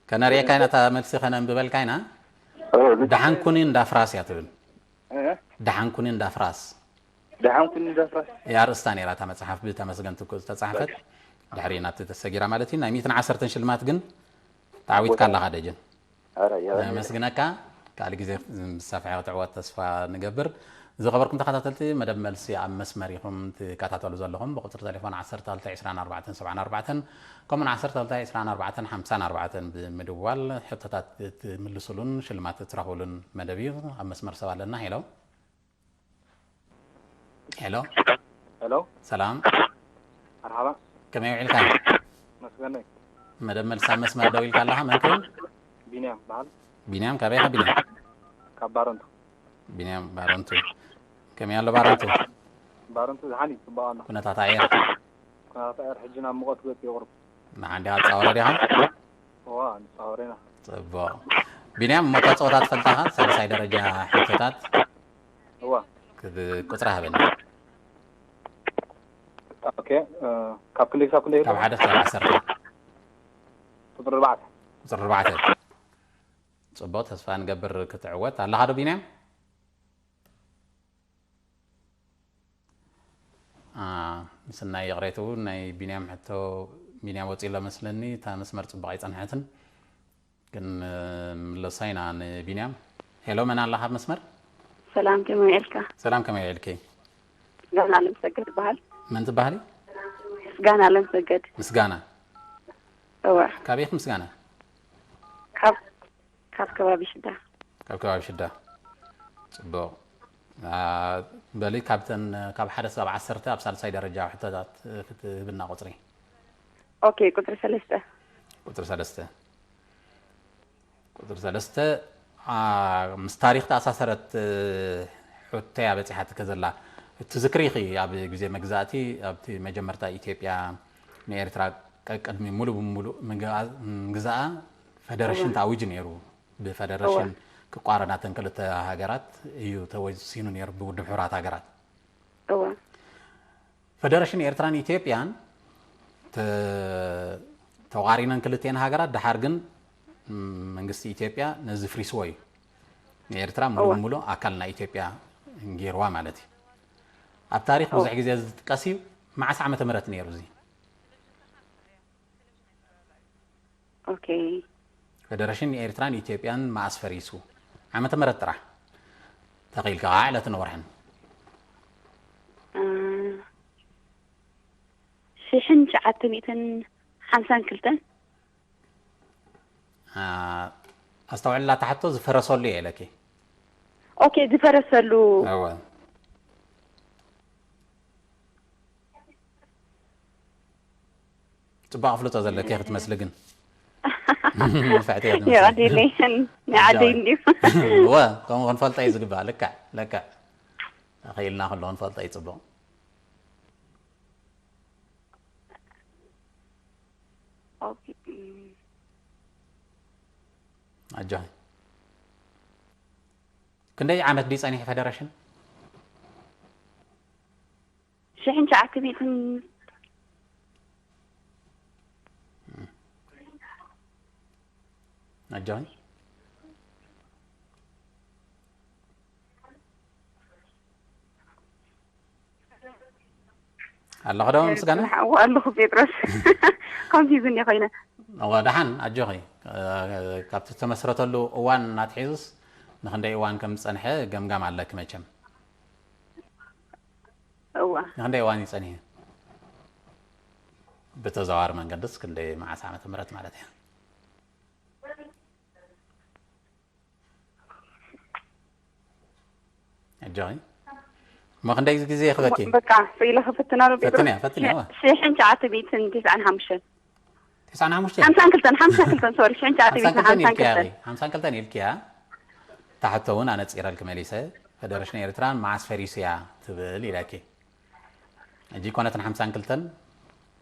ከነርእየካ ኢና፣ እታ መልሲ ከነንብበልካ ኢና። ኦ፣ ደሓን ኩኒ እንዳፍራስ እያ ትብል። እ? ደሓን ኩኒ እንዳፍራስ ደሓን ኩኒ እንዳፍራስ እያ ኣርእስታ ነይራ እታ መጽሓፍ፣ ብተመስገን ትኩእ ዝተጻሕፈት። ድሕሪ ናብቲ ተሰጊራ ማለት እዩ። ናይ ሚእትን ዓሰርተን ሽልማት ግን ተዓዊትካ ኣለኻ ደጀን። ኣረ ያ ነመስግነካ። ካልእ ግዜ ብሰፊሐ ክትዕወት ተስፋ ንገብር። ዝኸበርኩም ተኸታተልቲ መደብ መልሲ ኣብ መስመር ኢኹም ትከታተሉ ዘለኹም። ብቁጽሪ ቴሌፎን ዓሰርተ ክልተ ዕስራን ኣርባዕተን ሰብዓን ኣርባዕተን፣ ከምኡውን ዓሰርተ ክልተ ዕስራን ኣርባዕተን ሓምሳን ኣርባዕተን ብምድዋል ሕቶታት ትምልሱሉን ሽልማት ትረኽቡሉን መደብ እዩ። ኣብ መስመር ሰብ ኣለና። ሄሎ። ሄሎ። ሄሎ። ሰላም። መርሓባ። ከመይ ውዒልካ? መስገነይ። መደብ መልሲ ኣብ መስመር ደው ኢልካ ኣለኻ። መን ክብል? ቢንያም በሃል። ቢንያም፣ ካበይ ኢኻ ቢንያም? ካብ ባረንቱ። ቢንያም ባረንቱ። ከመይ ኣሎ ባረንቱ? ባረንቱ ዝሓን እዩ፣ ጽቡቕ ኣሎ። ኩነታት ኣየር? ኩነታት ኣየር ሕጂ ናብ ሙቐት ገጽ ይቕርብ። ንሓን ዲኻ ትጻወረ ዲኻ? እዋ፣ ንጻወር ኢና። ጽቡቕ። ቢንያም፣ እሞ እታ ጸወታ ትፈልጣኻ? ሳልሳይ ደረጃ ሕቶታት እዋ። ክብ-፣ ቁጽሪ ሃበኒ። ኦኬ፣ እ፣ ካብ ክንደይ ክሳብ ክንደይ ካብ ይርኣ? ሓደ ክሳብ ዓሰርተ። ቁጽሪ ኣርባዕተ። ቁጽሪ ኣርባዕተ። ጽቡቕ፣ ተስፋ ንገብር ክትዕወት። ኣለኻ ዶ ቢንያም? ኣ፣ ምስናይ ይቕሬትኡ፣ ናይ ቢንያም ሕቶ፣ ቢንያም ወጺኡ ኣሎ መስለኒ፣ እታ መስመር ጽቡቕ ኣይጸንሐትን። ግን፣ እ፣ ምለሳ ኢና ንቢንያም። ሄሎ፣ መን ኣለኻ ኣብ መስመር? ሰላም፣ ከመይ ውዒልካ? ሰላም፣ ከመይ ውዒልኪ? ምስጋና ኣለምሰገድ ይበሃል። መን ትበሃሊ? ምስጋና ኣለምሰገድ። ምስጋና። እወ፣ ካበይ ኢኺ ምስጋና? ካብ ካብ ከባቢ ሽዳ። ካብ ከባቢ ሽዳ። ጽቡቕ። ኣ፣ በሊ ካብተን፣ ካብ ሓደ ክሳብ ዓሰርተ ኣብ ሳልሳይ ደረጃ ሕቶታት ክትህብና ቁጽሪ። ኦኬ፣ ቁጽሪ ሰለስተ። ቁጽሪ ሰለስተ። ቁጽሪ ሰለስተ፣ ኣ፣ ምስ ታሪኽ ተኣሳሰረት፣ እ፣ ሕቶያ በጺሓትኪ ዘላ። ትዝክሪ ኢኺ ኣብ ግዜ መግዛእቲ፣ ኣብቲ መጀመርታ ኢትዮጵያ ንኤርትራ ቀቅድሚ ሙሉ ብሙሉ ምግኣ-፣ ምግዛኣ ፈደረሽን ተኣዊጁ ነይሩ። ብፈደረሽን ክቋረና እተን ክልተ ሃገራት እዩ ተወሲኑ ነይሩ ብውድብ ሕቡራት ሃገራት። እወ፣ ፈደረሽን ኤርትራን ኢትዮጵያን ተ-፣ ተቋሪነን ክልቲኤን ሃገራት፣ ድሓር ግን፣ ም፣ መንግስቲ ኢትዮጵያ ነዚ ፍሪስዎ እዩ። ንኤርትራ ሙሉ እወ። ብሙሉ ኣካል ናይ ኢትዮጵያ ገይርዋ ማለት እዩ። ኣብ ታሪኽ ብዙሕ እወ። ግዜ ዝጥቀስ እዩ። መዓስ ዓመተ ምህረት ነይሩ እዚ? ኦኬ። ፈደረሽን ኤርትራን ኢትዮጵያን መኣስ ፈሪሱ? ዓመተ ምህረት ጥራሕ ተኺኢልካ፣ ከዓ ዕለትን ወርሕን። እ፣ ሽሕን ትሽዓተ ሚእትን ሓምሳን ክልተን። ኣ፣ ኣስተውዕላ፣ እታ ሕቶ ዝፈረሰሉ እየ ኢለኪ። ኦኬ፣ ዝፈረሰሉ። እወ። ጽቡቕ ኣፍልጦ ዘለኪ ክትመስሊ ግን። ንፍዕቲ እያ ትመስሊ። የቐዲለይ፣ ናይ ዓደይ እንድዩ። እወ፣ ከምኡ ክንፈልጦ እዩ ዝግባእ። ልክዕ፣ ልክዕ። ተኸኢልና ኩሉ ክንፈልጦ እዩ ጽቡቕ። ኦኬ። ኣጆኺ። ክንደይ ዓመት ድዩ ጸኒሑ ፈደረሽን? ሽሕን ትሽዓተ ሚእትን። ኣጆኺ። ኣለኹ ዶ ምስጋና? እወ ኣለኹ ጴጥሮስ። ኮንፊውዝን እየ ኮይነ። እወ፣ ደሓን ኣጆኺ። እ፣ ካብቲ ዝተመስረተሉ እዋን እናትሒዙስ ንኽንደይ እዋን ከም ዝጸንሐ ገምጋም ኣለኪ መቸም። እወ። ንኽንደይ እዋን እዩ ጸኒሑ? ብተዘዋዋሪ መንገድስ ክንደይ፣ መዓስ ዓመተ ምህረት ማለት እዩ? ኣጆኺ። እሞ ክንደይ ግዜ ይኽበኪ? በቃ፣ ስኢለ ክፍትና ዶ ጴጥሮስ? ፈትንያ፣ ፈትንያ፣ እወ። ሽሕን ትሽዓተ ሚእትን ትስዓን ሓሙሽተን። ተስዓን ሓሙሽተን። ሓምሳን ክልተን፣ ሓምሳን ክልተን፣ ሶሪ፣ ሽሕን ትሽዓተ ሚእትን ሓምሳን ክልተን ኢልኪያ። ሓምሳን ክልተን ኢልኪያ። እታ ሕቶ እውን ኣነጺረልኪ መሊሰ። ፈደረሽን ኤርትራን መዓስ ፈሪሱ እያ ትብል ኢለኪ። ሕጂ ኮነትን ሓምሳን ክልተን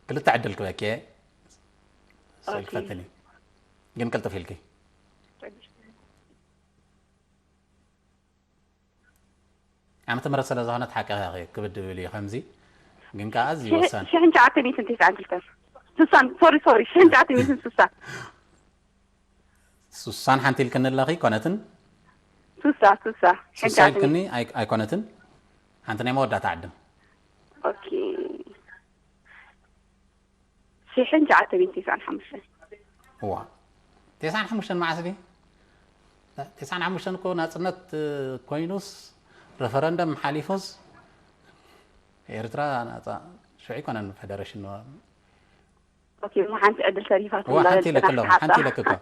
ክልተ ዕድል ክበኪ እየ። ስእሊ ኦኬ። ክፈትኒ። ግን ቅልጥፍ ኢልኪ። ዓመተ ምህረት ስለ ዝኾነት ሓቅኻ ኢኺ ክብድ ብል እዩ ከምዚ። ግን ከኣ ኣዝዩ ሽሕ-፣ ወሳኒ። ሽሕን ትሽዓተ ሚእትን ተስዓን ክልተን። ሱሳን፣ ሶሪ፣ ሶሪ፣ ሽሕን ትሽዓተ ሚእትን ሱሳ። ሱሳን ሓንቲ ኢልክኒ ኣለኺ፣ ኮነትን? ሱሳ፣ ሱሳ። ሱሳ ኢልክኒ፣ ኣይ-፣ ኣይኮነትን? ሓንቲ ናይ መወዳእታ ዕድል። ኦኬ። ሽሕን ትሽዓተ ሚእትን ተስዓን ሓሙሽተን። እዋ። ተስዓን ሓሙሽተን መዓስ ድዩ? ተስዓን ሓሙሽተን እኮ ናጽነት፣ እ፣ ኮይኑስ፣ ረፈረንደም ሓሊፉስ፣ ኤርትራ ናጻ ሽዑ ኣይኮነን ፈደረሽን። ኦኬ፣ እሞ ሓንቲ ዕድል ተሪፋትና እዋ፣ ሓንቲ ኢለኪ ኣለኹ፣ ሓንቲ ኢለኪ እኮ።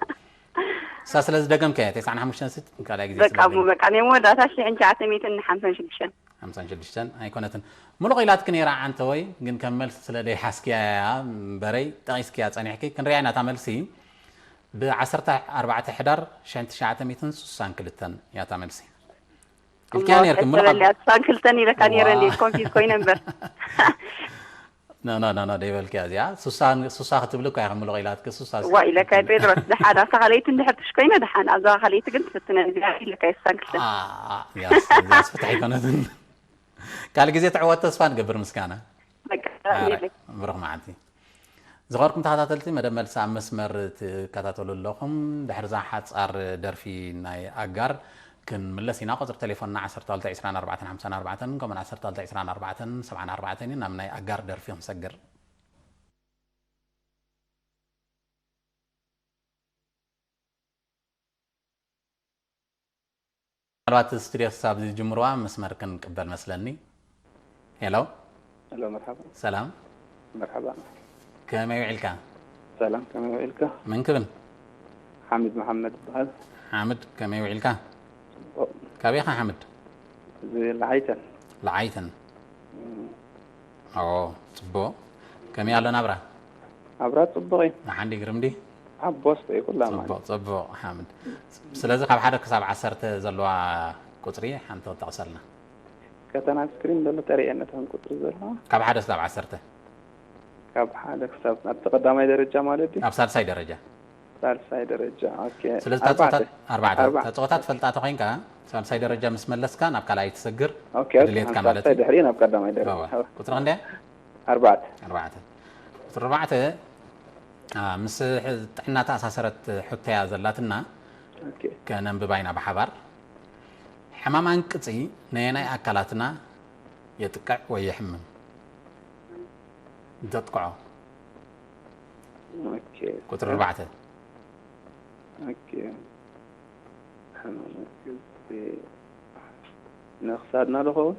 እሳ ስለ ዝደገምከ፣ ተስዓን ሓሙሽተን ስት፣ ካልኣይ ግዜ በቃ፣ ስለ እሞ በቃ፣ ናይ መወዳእታ ሽሕን ትሽዓተ ሚእትን ሓምሳን ሽዱሽተን። ሓምሳን ሽዱሽተን ኣይኮነትን። ምሉቕ ኢላትኪ ነይራ ዓንተወይ፣ ግን ከም መልሲ ስለ ደይሓዝክያ እያ እምበረይ፣ ጠቒስክያ ጸኒሕኪ። ክንሪኣ ኢና እታ መልሲ። ብ ዓሰርተ ኣርባዕተ ሕዳር ሽሕን ትሽዓተ ሚእትን ሱሳን ክልተን እያ እታ መልሲ። እሞ ኢልክያ ነይርኪ፣ ምሉቕ ኣብ-፣ ተበልያ፣ ሱሳን ክልተን ኢለካ ነይረ እንዴ? ዋ። ኮንፊዝ ኮይነ እምበር። ኖ፣ ኖ፣ ኖ፣ ኖ፣ ደይበልክያ እዚኣ። ሱሳ፣ ሱሳ ክትብሊ እኮ ኢኺ ምሉቕ ኢላትኪ፣ ሱሳ ዋ ኢለካ፣ ፔድሮስ፣ ደሓን፣ ኣብታ ካልኣይቲ እንድሕር ትሽ ኮይነ ደሓን፣ ኣብዛ ካልኣይቲ ግን ትፍትነ እዚኣ ኢለካ፣ ሱሳን ክልተን። ኣ፣ ኣ፣ ያስ፣ ያስ ፍትሒ ኣይኮነትን። ካልእ ግዜ ትዕወት ተስፋ ንገብር ምስጋና። በቃ፣ ኣረ፣ የለይ። ብሩኽ መዓልቲ። ዝኸበርኩም ተኸታተልቲ መደብ መልሲ ኣብ መስመር ትከታተሉ ኣለኹም። ድሕሪ እዛ ሓጻር ደርፊ ናይ ኣጋር ክንምለስ ኢና። ቁጽሪ ቴሌፎንና ዓሰርተ ክልተ ዕስራን ኣርባዕተን ሓምሳን ኣርባዕተን ከምኡውን ዓሰርተ ክልተ ዕስራን ኣርባዕተን ሰብዓን ኣርባዕተን እዩ። ናብ ናይ ኣጋር ደርፊ ክንሰግር። ምናልባት ስቱድዮ ክሳብ ዝጅምርዋ መስመር ክንቅበል መስለኒ። ሄሎ። ሄሎ፣ መርሓባ። ሰላም። መርሓባ። ከመይ ውዒልካ? ሰላም፣ ከመይ ውዒልካ? መን ክብል? ሓሚድ መሓመድ ይበሃል። ሓምድ፣ ከመይ ውዒልካ? ጽቡቕ። ካበይ ኢኻ ሓምድ? እዚ ለዓይተን። ለዓይተን። እም። ኦ፣ ጽቡቕ። ከመይ ኣሎ ናብራ? ናብራ ጽቡቕ እዩ። ደሓን ድዩ፣ ግርም ድዩ? ሓቦስ እዩ ኩላ ማለት። ጽቡቕ፣ ጽቡቕ ሓምድ። ስለዚ ካብ ሓደ ክሳብ ዓሰርተ ዘለዋ ቁጽሪ ሓንቲ ክትጠቕሰልና። ከተን ኣብ ስክሪን ዘሎ ተርእየኒ እተን ቁጽሪ ዘለዋ። ካብ ሓደ ክሳብ ዓሰርተ። ካብ ሓደ ክሳብ ኣብቲ ቀዳማይ ደረጃ ማለት ድዩ? ኣብ ሳልሳይ ደረጃ። ሳልሳይ ደረጃ፣ ኦኬ። ስለዚ እታ ጾታ ኣርባዕተ። ኣርባዕተ። ኣርባዕተ። እታ ጾታ ትፈልጣ ተኾይንካ፣ ሳልሳይ ደረጃ ምስ መለስካ ናብ ካልኣይ ትሰግር፣ ኦኬ፣ ኦኬ። ድሌትካ ማለት ሳልሳይ እዩ። ድሕሪ ናብ ቀዳማይ ደረጃ። እወ። ቁጽሪ ክንደይ? ኣርባዕተ። ኣርባዕተ። ቁጽሪ ኣርባዕተ፣ ኣ፣ ምስ ሕ-፣ ጥዕና ተኣሳሰረት ሕቶ እያ ዘላትና። ኦኬ። ከነንብባ ኢና ብሓባር። ሕማም ኣንቅጺ ነየናይ ኣካላትና የጥቅዕ ወይ የሕምም? ዘጥቅዖ። ኦኬ። ቁጽሪ ኣርባዕተ። ኦኬ። ሕማም ኣንቅጺ ንኽሳድና ዶ ኸውን?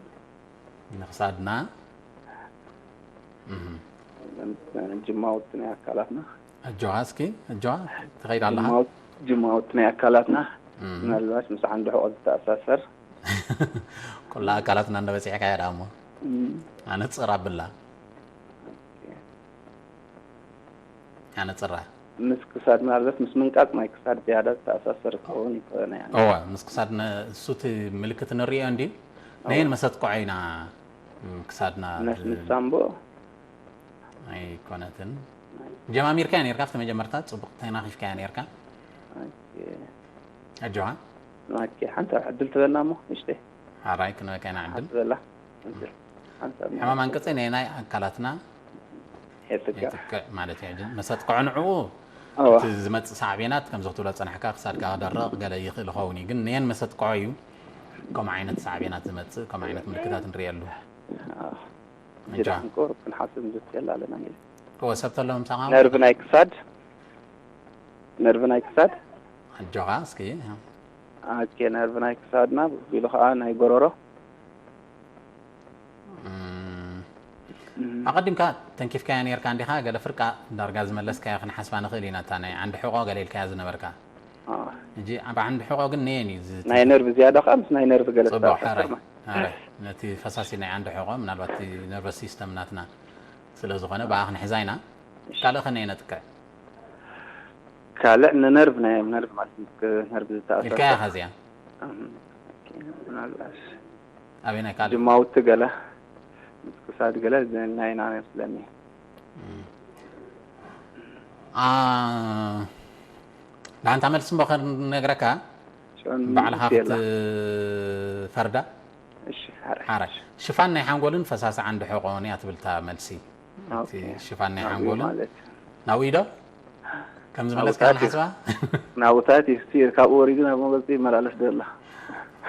ንኽሳድና። እህ። ጅማውቲ ናይ ኣካላትና። ኣጆኻ እስኪ፣ ኣጆኻ፣ ትኸይድ ኣለኻ። ጅማውት-፣ ጅማውቲ ናይ ኣካላትና። እህ። ምናልባት ምስ ዓንዲ ሕቖ ዝተኣሳሰር። ኩላ ኣካላትና እንዶ በጺሕካያ ደኣ እሞ። እም። ኣነጽር ኣብላ። ኦኬ። ኣነጽራ። ምስ ክሳድ፣ ምናልባት ምስ ምንቃጽ ናይ ክሳድ ዝያዳ ዝተኣሳሰር ክኸውን ይኽእል፣ ያኒ። እወ፣ ምስ ክሳድ ነ-፣ እሱ እቲ ምልክት ንርእዮ እንድዩ። እወ። ነየን መሰጥቅዖ ኢና፣ ም፣ ክሳድና ነስ ብ-፣ ምስ ሳምቦ? ኣይኮነትን። ናይ ጀማሚርካያ ነይርካ፣ ኣብቲ መጀመርታ ጽቡቕ ተናኺፍካያ ነይርካ። ኦኬ። ኣጆኻ። ኦኬ፣ ሓንቲ ዕድል ትበልና እሞ፣ ንእሽተይ። ሓራይ ክንበካ ኢና ዕድል። ሓንቲ በላ። ሓንቲ ሕማም ኣንቅጺ ነየናይ ኣካላትና የጥቅዕ። የጥቅዕ ማለት እዩ። ሕጂ መሰጥቅዖ ንዕኡ እወ። እቲ ዝመጽእ ሳዕቤናት ከምዚ ክትብሎ ዝጸናሕካ ክሳድካ ክደርቕ ገለ ይኽእል ይኸውን እዩ። ግን ነየን መሰጥቅዖ እዩ ከምኡ ዓይነት ሳዕቤናት ዝመጽእ፣ ከምኡ ዓይነት ምልክታት ንርእየሉ። ኣዎ። እንጃ። ጅራን ቁሩብ ክንሓስብ ንዝክእል ኣለና ኢለ። እወ፣ ሰብ ተሎ ምሳኻ? ነርቭ ናይ ክሳድ፣ ነርቭ ናይ ክሳድ። ኣጆኻ እስኪ። ኦኬ፣ ነርቭ ናይ ክሳድና፣ ቢሉ ኸዓ ናይ ጎረሮ። እም። እም። ኣቐዲምካ ተንኪፍካያ ነይርካ እንዲኻ፣ ገለ ፍርቃ ዳርጋ ዝመለስካዮ ክንሓስባ ንኽእል ኢና፣ እታ ናይ ዓንዲ ሕቖ ገለ ኢልካያ ዝነበርካ። ኣዎ። ሕጂ ኣብ ዓንዲ ሕቖ ግን ነየን እዩ ዝት-፣ ናይ ነርቭ ዝያዳ ኸዓ ምስ ናይ ነርቭ ገለ ጽቡቕ፣ ዝተኣሳሰር ሓራይ፣ ማለት። ሓራይ። ነቲ ፈሳሲ ናይ ዓንዲ ሕቖ፣ ምናልባት እቲ ነርቨስ ሲስተም ናትና ስለ ዝኾነ፣ ብኣ ክንሕዛ ኢና። እሺ። ካልእ ኸ ነየን የጥቅዕ? ካልዕ ንነርቭ ናይ ነርቭ ማለት ምስ ነርቭ ዝተኣሳሰር ኢልካያ ኸዚያ ምናልባሽ ኣበይ ናይ ካልእ ጅማውቲ ገለ ምስ ክሳድ ገለ ናይና መስለኒ። ዳንታ መልሲ እሞ ከነግረካ ባዕልኻ ክትፈርዳ። ሓራይ ሽፋን ናይ ሓንጎልን ፈሳሲ ዓንዲ ሕቆን እያ ትብልታ መልሲ። ሽፋን ናይ ሓንጎልን ናብኡ ኢዶ ከምዚ መለስካ ንሓስባ ናብታት ይስቲ ካብኡ ወሪዱ ናብ መበልቲ ይመላለስ ደላ።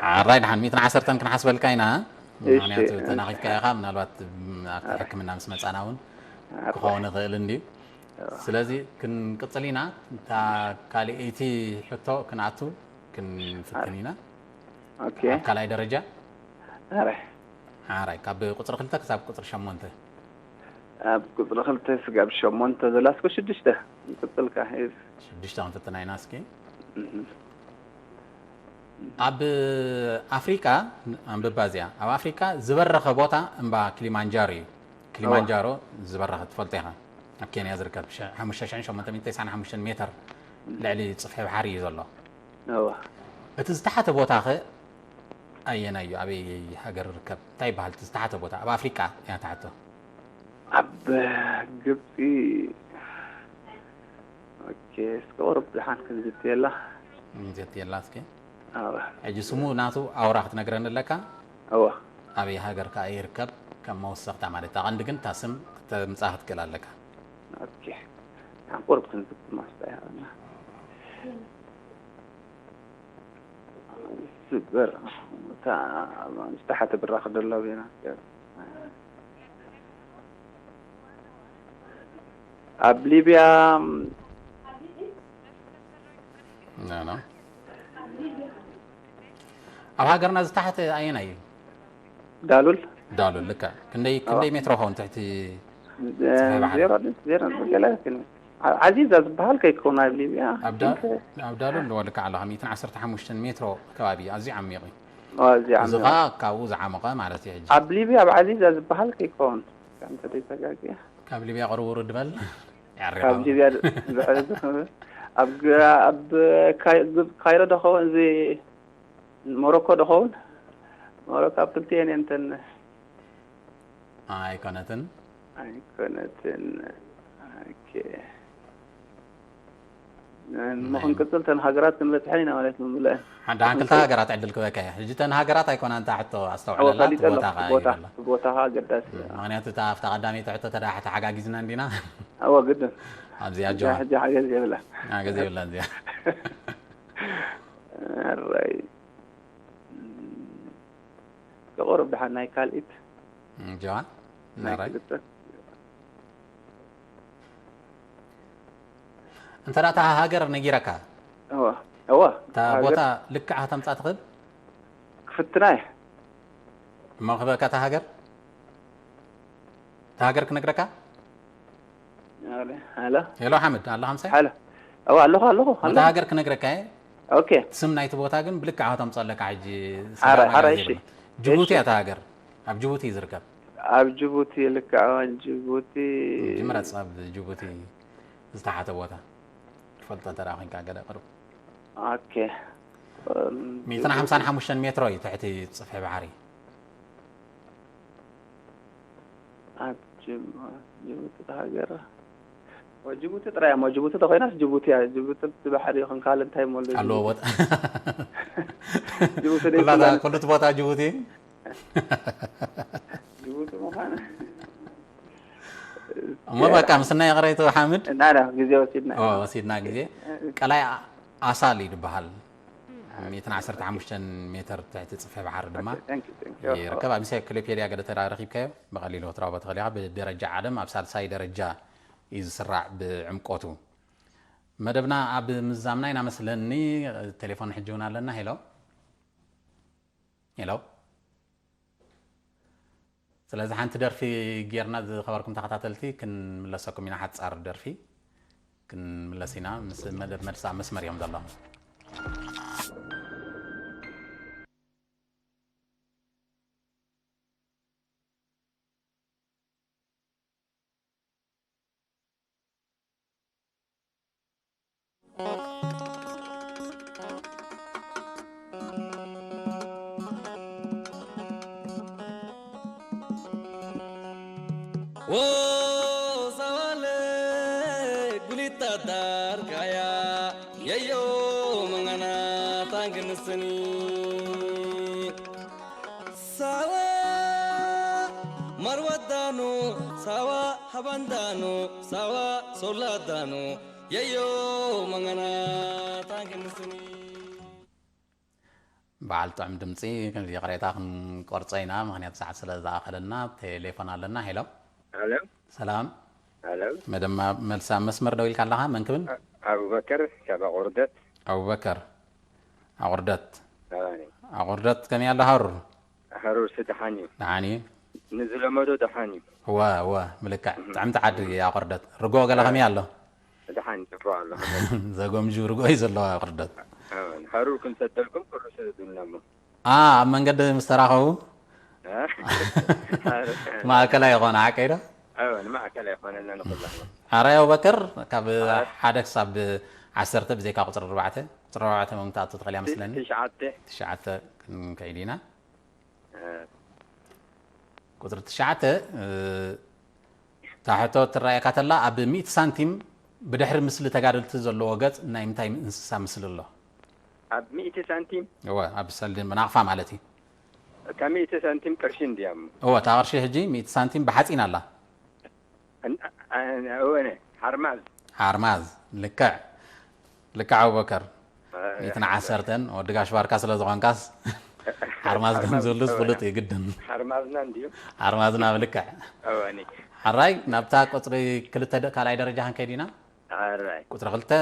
ሓራይ ድሓን ሚትን ዓሰርተን ክንሓስበልካ ኢና። ምክንያቱ ተናኺፍካ ኢኻ ምናልባት ኣብቲ ሕክምና ምስ መፃና እውን ክኸውን ይኽእል እንድዩ። ስለዚ ክንቅፅል ኢና። እታ ካልኣይቲ ሕቶ ክንኣቱ ክንፍትን ኢና። ኣብ ካልኣይ ደረጃ ሓራይ ካብ ቁፅሪ ክልተ ክሳብ ቁፅሪ ሸሞንተ ኣብ ቁፅሪ ክልተ ስጋብ ሸሞንተ ዘላ እስከ ሽዱሽተ ንቅፅልካ ሽዱሽተ ክንፍትና ኢና እስኪ። ኣብ ኣፍሪቃ ኣንብባ እዚኣ ኣብ ኣፍሪቃ ዝበረኸ ቦታ እምባ ክሊማንጃሮ እዩ። ክሊማንጃሮ ዝበረኸ ትፈልጦ ኢኻ። ኣብ ኬንያ ዝርከብ ሓሙሽተ ሽሕን ሸሞንተ ሚእትን ተስዓን ሓሙሽተን ሜትር ልዕሊ ፅፍሒ ባሕሪ እዩ ዘሎ። እቲ ዝተሓተ ቦታ ኸ ኣየናይ እዩ? ኣበይ ሃገር ይርከብ? እንታይ ይበሃል? እቲ ዝተሓተ ቦታ ኣብ ኣፍሪቃ እያ ትሓቶ። ኣብ ግብፂ ኦኬ፣ እስከ ቁሩብ ደሓን ክንዝትየላ። ዘትየላ እስኪ ኣወ ሕጂ ስሙ ናቱ ኣውራ ክትነግረኒ ኣለካ። ኣወ ኣበይ ሃገር ከኣ ይርከብ? ከም መወሰኽታ ማለት እታ ቀንዲ ግን እታ ስም ክተምጽኣ ክትክእል ኣለካ። ኦኬ፣ ደሓን ቁሩብ ክንዝቲ ማስታ ያና ስበር እታ ዝተሓተ ብራኽ ደሎ ቤና ኣብ ሊብያ ና ና ኣብ ሃገርና ዝተሓተ ኣየናይ እዩ? ዳሉል ዳሉል ልካ ክንደይ ክንደይ ሜትሮ ኸውን ትሕቲ ጽፍሒ ባሕሪ? ዜሮ ዜሮ ገለ ግን ዓ- ዓዚዛ ዝበሃል ከይከውን ኣብ ሊብያ ኣብ ዳ- ኣብ ዳሉል ወልካ ኣለኻ ሚእትን ዓሰርተ ሓሙሽተን ሜትሮ ከባቢ ኣዝዩ ዓሚቕ እዩ። ኣዝዩ እዚ ዓሚቕ ኸዓ ካብኡ ዝዓመቐ ማለት እዩ። ሕጂ ኣብ ሊብያ ኣብ ዓዚዛ ዝበሃል ከይከውን ከምተ ዘይተጋግየ ካብ ሊብያ ቅርብ ውርድ በል። ያሬ ካብ ባባ። ሊብያ ዝሕዝ ኣብ ግ- ኣብ ካይ- ግብፂ ካይሮ ዶ ኸውን እዚ ሞሮኮ ዶ ኸውን? ሞሮኮ ኣብ ክልቲኤን እየን እንተን ኣይኮነትን። ኣይኮነትን። ኦኬ። እሞ ክንቅፅል ተን ሃገራት ክንበፅሐን ኢና ማለት ምምልአን። ሓንቲ ሓንቲ ክልተ ሃገራት ዕድል ክበካ እየ። ሕጂ ተን ሃገራት ኣይኮና እንታ ሕቶ ኣስተውዕለላ ፈሊጠ እቲ ቦታ ኣለኹ ኸዓ ቦታ ይብለላ። እቲ ቦታ ኸዓ ኣገዳሲ ምክንያቱ እታ ኣብታ ቀዳመይቲ ሕቶ ተዳ ተሓጋጊዝና እንዲና ኣዎ ግድን ኣብዚኣ ሕጂ ጆሃ ሕጂ ሓገዝ የብላ ሓገዝ የብላን እዚኣ። ራይ ከቆርብ ድሓን ናይ ካልኢት ጆሃ ናይ ናራይ ክልተ እንተ ደኣ እታ ሃገር ነጊረካ እዋ እዋ እታ ቦታ ልክዓ ተምፃእ ትኽእል ክፍትና እየ እሞ ክበካ እታ ሃገር እታ ሃገር ክነግረካ ሃሎ ሄሎ ሓምድ ኣለኻ ምሳይ ሃሎ እዋ ኣለኹ ኣለኹ እታ ሃገር ክነግረካ እየ ኦኬ ስም ናይቲ ቦታ ግን ብልክዓ ተምፀለካ ሕጂ ሓራይ፣ ሰላም ሓራይ፣ ኣጋዜ እሺ። ይብላ። ጅቡቲ እሺ። እታ ሃገር ኣብ ጅቡቲ እዩ ዝርከብ ኣብ ጅቡቲ ልክዓ ጅቡቲ ጅምረፅ ኣብ ጅቡቲ ዝተሓተ ቦታ ትፈልጦ እንተ ደኣ ኮንካ ገለ ቅርብ ኦኬ ሚእትን ሓምሳን ሓሙሽተን ሜትሮ እዩ ትሕቲ ፅፍሒ ባሕሪ ኣብ ጅማ ጅቡቲ እታ ሃገር ጅቡቲ ጥራይ እሞ ጅቡቲ ተኮይናስ ጅቡቲ እያ ጅቡቲ እቲ ባሕሪ ይኹን ካልእ እንታይ እሞ ኣሎ ኣለዎ ቦታ ጅቡቲ ኩላታ ደይትብላኒ ኩሉ እቲ ቦታ ጅቡቲ ጅቡቲ ምዃን እሞ በቃ ምስና ይቕረይቱ ሓምድ ናዳ ግዜ ወሲድና ኦ፣ ወሲድና ግዜ ቀላይ ኣሳል እዩ ዝበሃል ሚእትን ዓሰርተ ሓሙሽተን ሜትር ትሕቲ ፅፍሒ ባሕሪ ድማ Thank you, thank you. ይርከብ ኣብ ኢንሳይክሎፔድያ ገለ ተረኺብካዮ ብቐሊሉ ክትረኽቦ ትኽእል ኢኻ ብደረጃ ዓለም ኣብ ሳልሳይ ደረጃ እዩ ዝስራዕ ብዕምቆቱ መደብና ኣብ ምዛምና ኢና መስለኒ ቴሌፎን ሕጂ እውን ኣለና ሄሎ ሄሎ ስለዚ ሓንቲ ደርፊ ጌርና ዝኸበርኩም ተኸታተልቲ ክንምለሰኩም ኢና ሓፃር ደርፊ ክንምለስ ኢና ምስ መደብ መልሲ ኣብ መስመር እዮም ዘለኹም ወዛዋለ ጉሊታ ዳርጋያ የዮ መንገና ታንግንስኒ ሳዋ ማርዋዳኑ ሳዋ ሃባንዳኑ ሳዋ ሶላዳኑ የዮ መንገና ታንግንስኒ። በዓል ጥዑም ድምፂ ይቕሬታ ክንቆርፆ ኢና፣ ምኽንያቱ ሰዓት ስለ ዝኣኸለና። ቴሌፎን ኣለና። ሄሎ። ሄሎ። ሰላም። ሄሎ። መደማ መልሲ ኣብ መስመር ደው ኢልካ ኣለኻ። መን ክብል? ኣ-፣ ኣቡበከር ካብ ኣቑርደት። ኣቡበከር ኣቑርደት። ኣባኒ። ኣቑርደት ከመይ ኣሎ ሃሩር? ሃሩር ሲ ደሓን እዩ። ደሓን እዩ። ንዝለመዶ ደሓን እዩ። እወ፣ እወ፣ ብልክዕ። እህ። ጥዕምቲ ዓዲ እያ ኣቑርደት። ርጎ ገለ ከመይ ኣሎ? ደሓን ጽቡቕ ኣሎ። ዘጎምጁ ርጎ እዩ ዘለዋ ኣቑርደት። ኣዎ፣ ሃሩር ክንሰደልኩም ቁርሲ ዱልና እሞ። ኣ፣ ኣብ መንገዲ ምስ ተራኸቡ እ? ማእከላይ ይኾነ፣ ሓቀይ ዶ? ኣዎ፣ ንማእከላይ ይኾነና ንኹላህና። ኣራይ ኣቡበከር፣ ካብ ኣዎ። ሓደ ክሳብ ዓሰርተ ብዘይካ ቁጽሪ ኣርባዕተ፣ ቁጽሪ ኣርባዕተ መምታእቱ ትኽእል እያ መስለኒ። ትሽዓተ። ትሽዓተ ክንከይድ ኢና። እ። ቁጽሪ ትሽዓተ፣ እ፣ እታ ሕቶ ትረኣየካ ተላ፣ ኣብ ሚእቲ ሳንቲም ብድሕሪ ምስሊ ተጋደልቲ ዘለዎ ገጽ ናይ ምንታይ እንስሳ ምስሊ ኣሎ? ኣብ ሚእቲ ሳንቲም? እወ፣ ኣብ ሰልዲ ናቕፋ ማለት እዩ። እታ ሚእቲ ሳንቲም ቅርሺ እንድያ እሞ። እወ፣ እታ ቅርሺ ሕጂ ሚእቲ ሳንቲም ብሓጺን ኣላ። እን-፣ እ-፣ እወ፣ ሓርማዝ። ሓርማዝ፣ ልክዕ። ልክዕ ኣቡበከር። እ፣ ሚእትን ዓሰርተን፣ ወዲ ጋሽ ባርካ ስለ ዝኾንካስ፣ ሓርማዝ ከም ሓርማዝ፣ ዝብሉስ እወ። ፍሉጥ እዩ ግድን። ሓርማዝና እንድዩ። ሓርማዝና ብልክዕ። እወኒ። ሓራይ፣ ናብታ ቁጽሪ ክልተ ደ-፣ ካልኣይ ደረጃ ክንከይድ ኢና። ሓራይ። ቁጽሪ ክልተ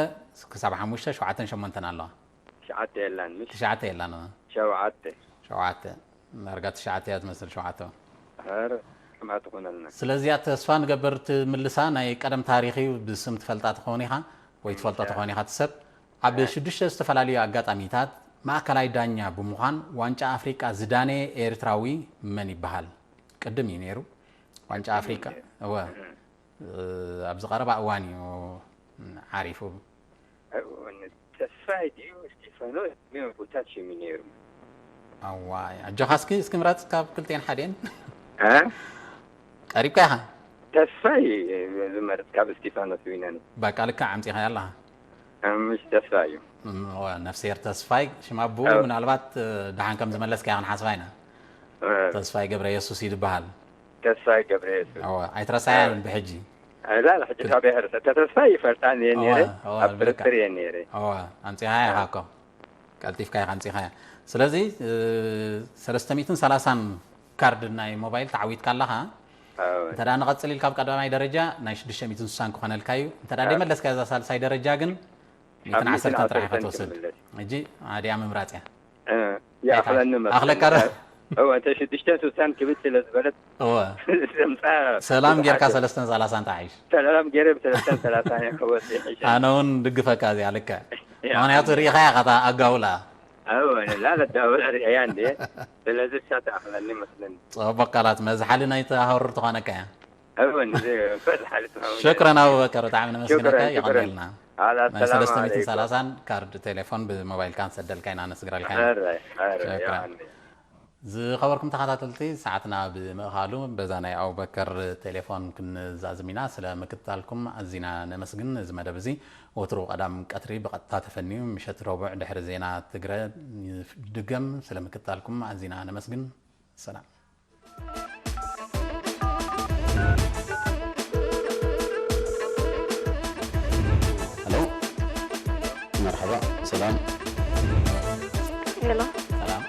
ክሳብ ሓሙሽተ፣ ሸውዓተን ሸሞንተን ኣለዋ። ትሽዓተ የላን፣ ምሽ? ትሽዓተ የላን፣ እወ። ሸውዓተ። ሸውዓተ። ዳርጋ ትሽዓተ እያ ትመስል፣ ሸውዓተ። ኧረ፣ ከምኣ ትኾነልና። ስለዚ እያ ተስፋ ንገብር ትምልሳ። ናይ ቀደም ታሪኽ እዩ፣ ብስም ትፈልጣ ትኸውን ኢኻ ወይ ትፈልጦ ትኸውን ኢኻ። እቲ ሰብ ኣብ ሽዱሽተ ዝተፈላለዩ ኣጋጣሚታት ማእከላይ ዳኛ ብምዃን ዋንጫ ኣፍሪቃ ዝዳነየ ኤርትራዊ መን ይበሃል? ቅድም እዩ ነይሩ። ዋንጫ ኣፍሪቃ። እወ። ኣብዚ ቀረባ እዋን እዩ ዓሪፉ። ተስፋይ ድዩ እስቲፋኖስ? መን ቦታ ሽሙ ነይሩ? ኣዋይ፣ ኣጆኻ እስኪ፣ እስኪ ምረጽ ካብ ክልቴን ሓዴን። እ? ቀሪብካ ኢኻ። ተስፋይ ዝመርጽ ካብ እስቲፋኖስ ዊነኒ። በቃ ልክዕ ኣምጺኻያ ኣለኻ። ምሽ ተስፋይ እዩ። እም፣ እወ፣ ነፍስሄር ተስፋይ ሽም ኣቦኡ ኣዎ። ምናልባት፣ እ፣ ደሓን ከም ዝመለስካያ ክንሓስባ ኢና። እ። ተስፋይ ገብረ የሱስ እዩ ዝበሃል። ተስፋይ ገብረ የሱስ። እወ፣ ኣይትረሳያን እወ። ብሕጂ። ኣላ፣ ሕጂ ካብ ይሕርሰ። ተስፋይ ይፈልጣን እየ እወ፣ ነይረ፣ እወ፣ ኣብ ብልክዕ። ጥርጥር እየ ነይረ። እወ፣ ኣምጺኻያ ኢኻ እኮ። ቀልጢፍካ ኢኻ ኣምጺኻያ። ስለዚ፣ እ፣ ሰለስተ ሚእትን ሰላሳን ካርድ ናይ ሞባይል ተዓዊትካ ኣለኻ። እወ። እንተ ደኣ ንቐጽል ኢልካ ኣብ ቀዳማይ ደረጃ ናይ ሽዱሽተ ሚእትን ስሳን ክኾነልካ እዩ። እንተ ደኣ እወ። ደይመለስካ እዛ ሳልሳይ ደረጃ ግን ኣብ ሚእትን ዓሰርተን ጥራሕ ኢኻ ትምለስ። ሕጂ ኣድያ ምምራጽ እያ። እ፣ ይኣኽለኒ መስለኒ። ኣኽለካ ዶ? እወ፣ እንተ ሽዱሽተን ስሳን ክብድ ስለ ዝበለት እወ። ዘምጻ ሰላም ጌርካ ብዙሓት ሰለስተን ሰላሳን ተዓይሽ። ሰላም ጌረ ብሰለስተን ሰላሳን እየ ክወጽእ ይሕሸኒ። ኣነ እውን ድግፈካ እዚኣ ልክዕ። ያ፣ ምኽንያቱ ኣነ ርኢኻያ ኢኻ እታ ኣጋውላ። እወ፣ ንላ ለዳውላ ርእያ እንዴ። ስለዚ እሳ ትኣኽለኒ መስለኒ። ጽቡቕ ቃላት መዝሓሊ ናይቲ ሃሩር ትኾነካ እያ። እወ፣ ንዚ በዝሓ ልትኸውን። ሽክረን ኣቡበከር፣ ብጣዕሚ ነመስግነካ፣ ሽክረን፣ ሽክረን። የቐንየልና። ኣላ፣ ናይ ሰላም ሰለስተ ሚእትን ሰላሳን ዓለይኩም። ካርድ ቴሌፎን ብሞባይልካ ንሰደልካ ኢና፣ ነስግረልካ ኢና። ኣረ፣ ኣረ፣ ሽክረን። የቐኒ። ዝኸበርኩም ተኸታተልቲ፣ ሰዓትና ብምእኻሉ በዛ ናይ ኣቡበከር ቴሌፎን ክንዛዝም ኢና። ስለ ምክትታልኩም ኣዚና ነመስግን። እዚ መደብ እዚ ወትሩ ቀዳም ቀትሪ ብቐጥታ ተፈንዩ፣ ምሸት ረቡዕ ድሕሪ ዜና ትግረ ይድገም። ስለ ምክትታልኩም ኣዚና ነመስግን። ሰላም። ሄሎ፣ መርሐባ፣ ሰላም። ሄሎ። ሰላም።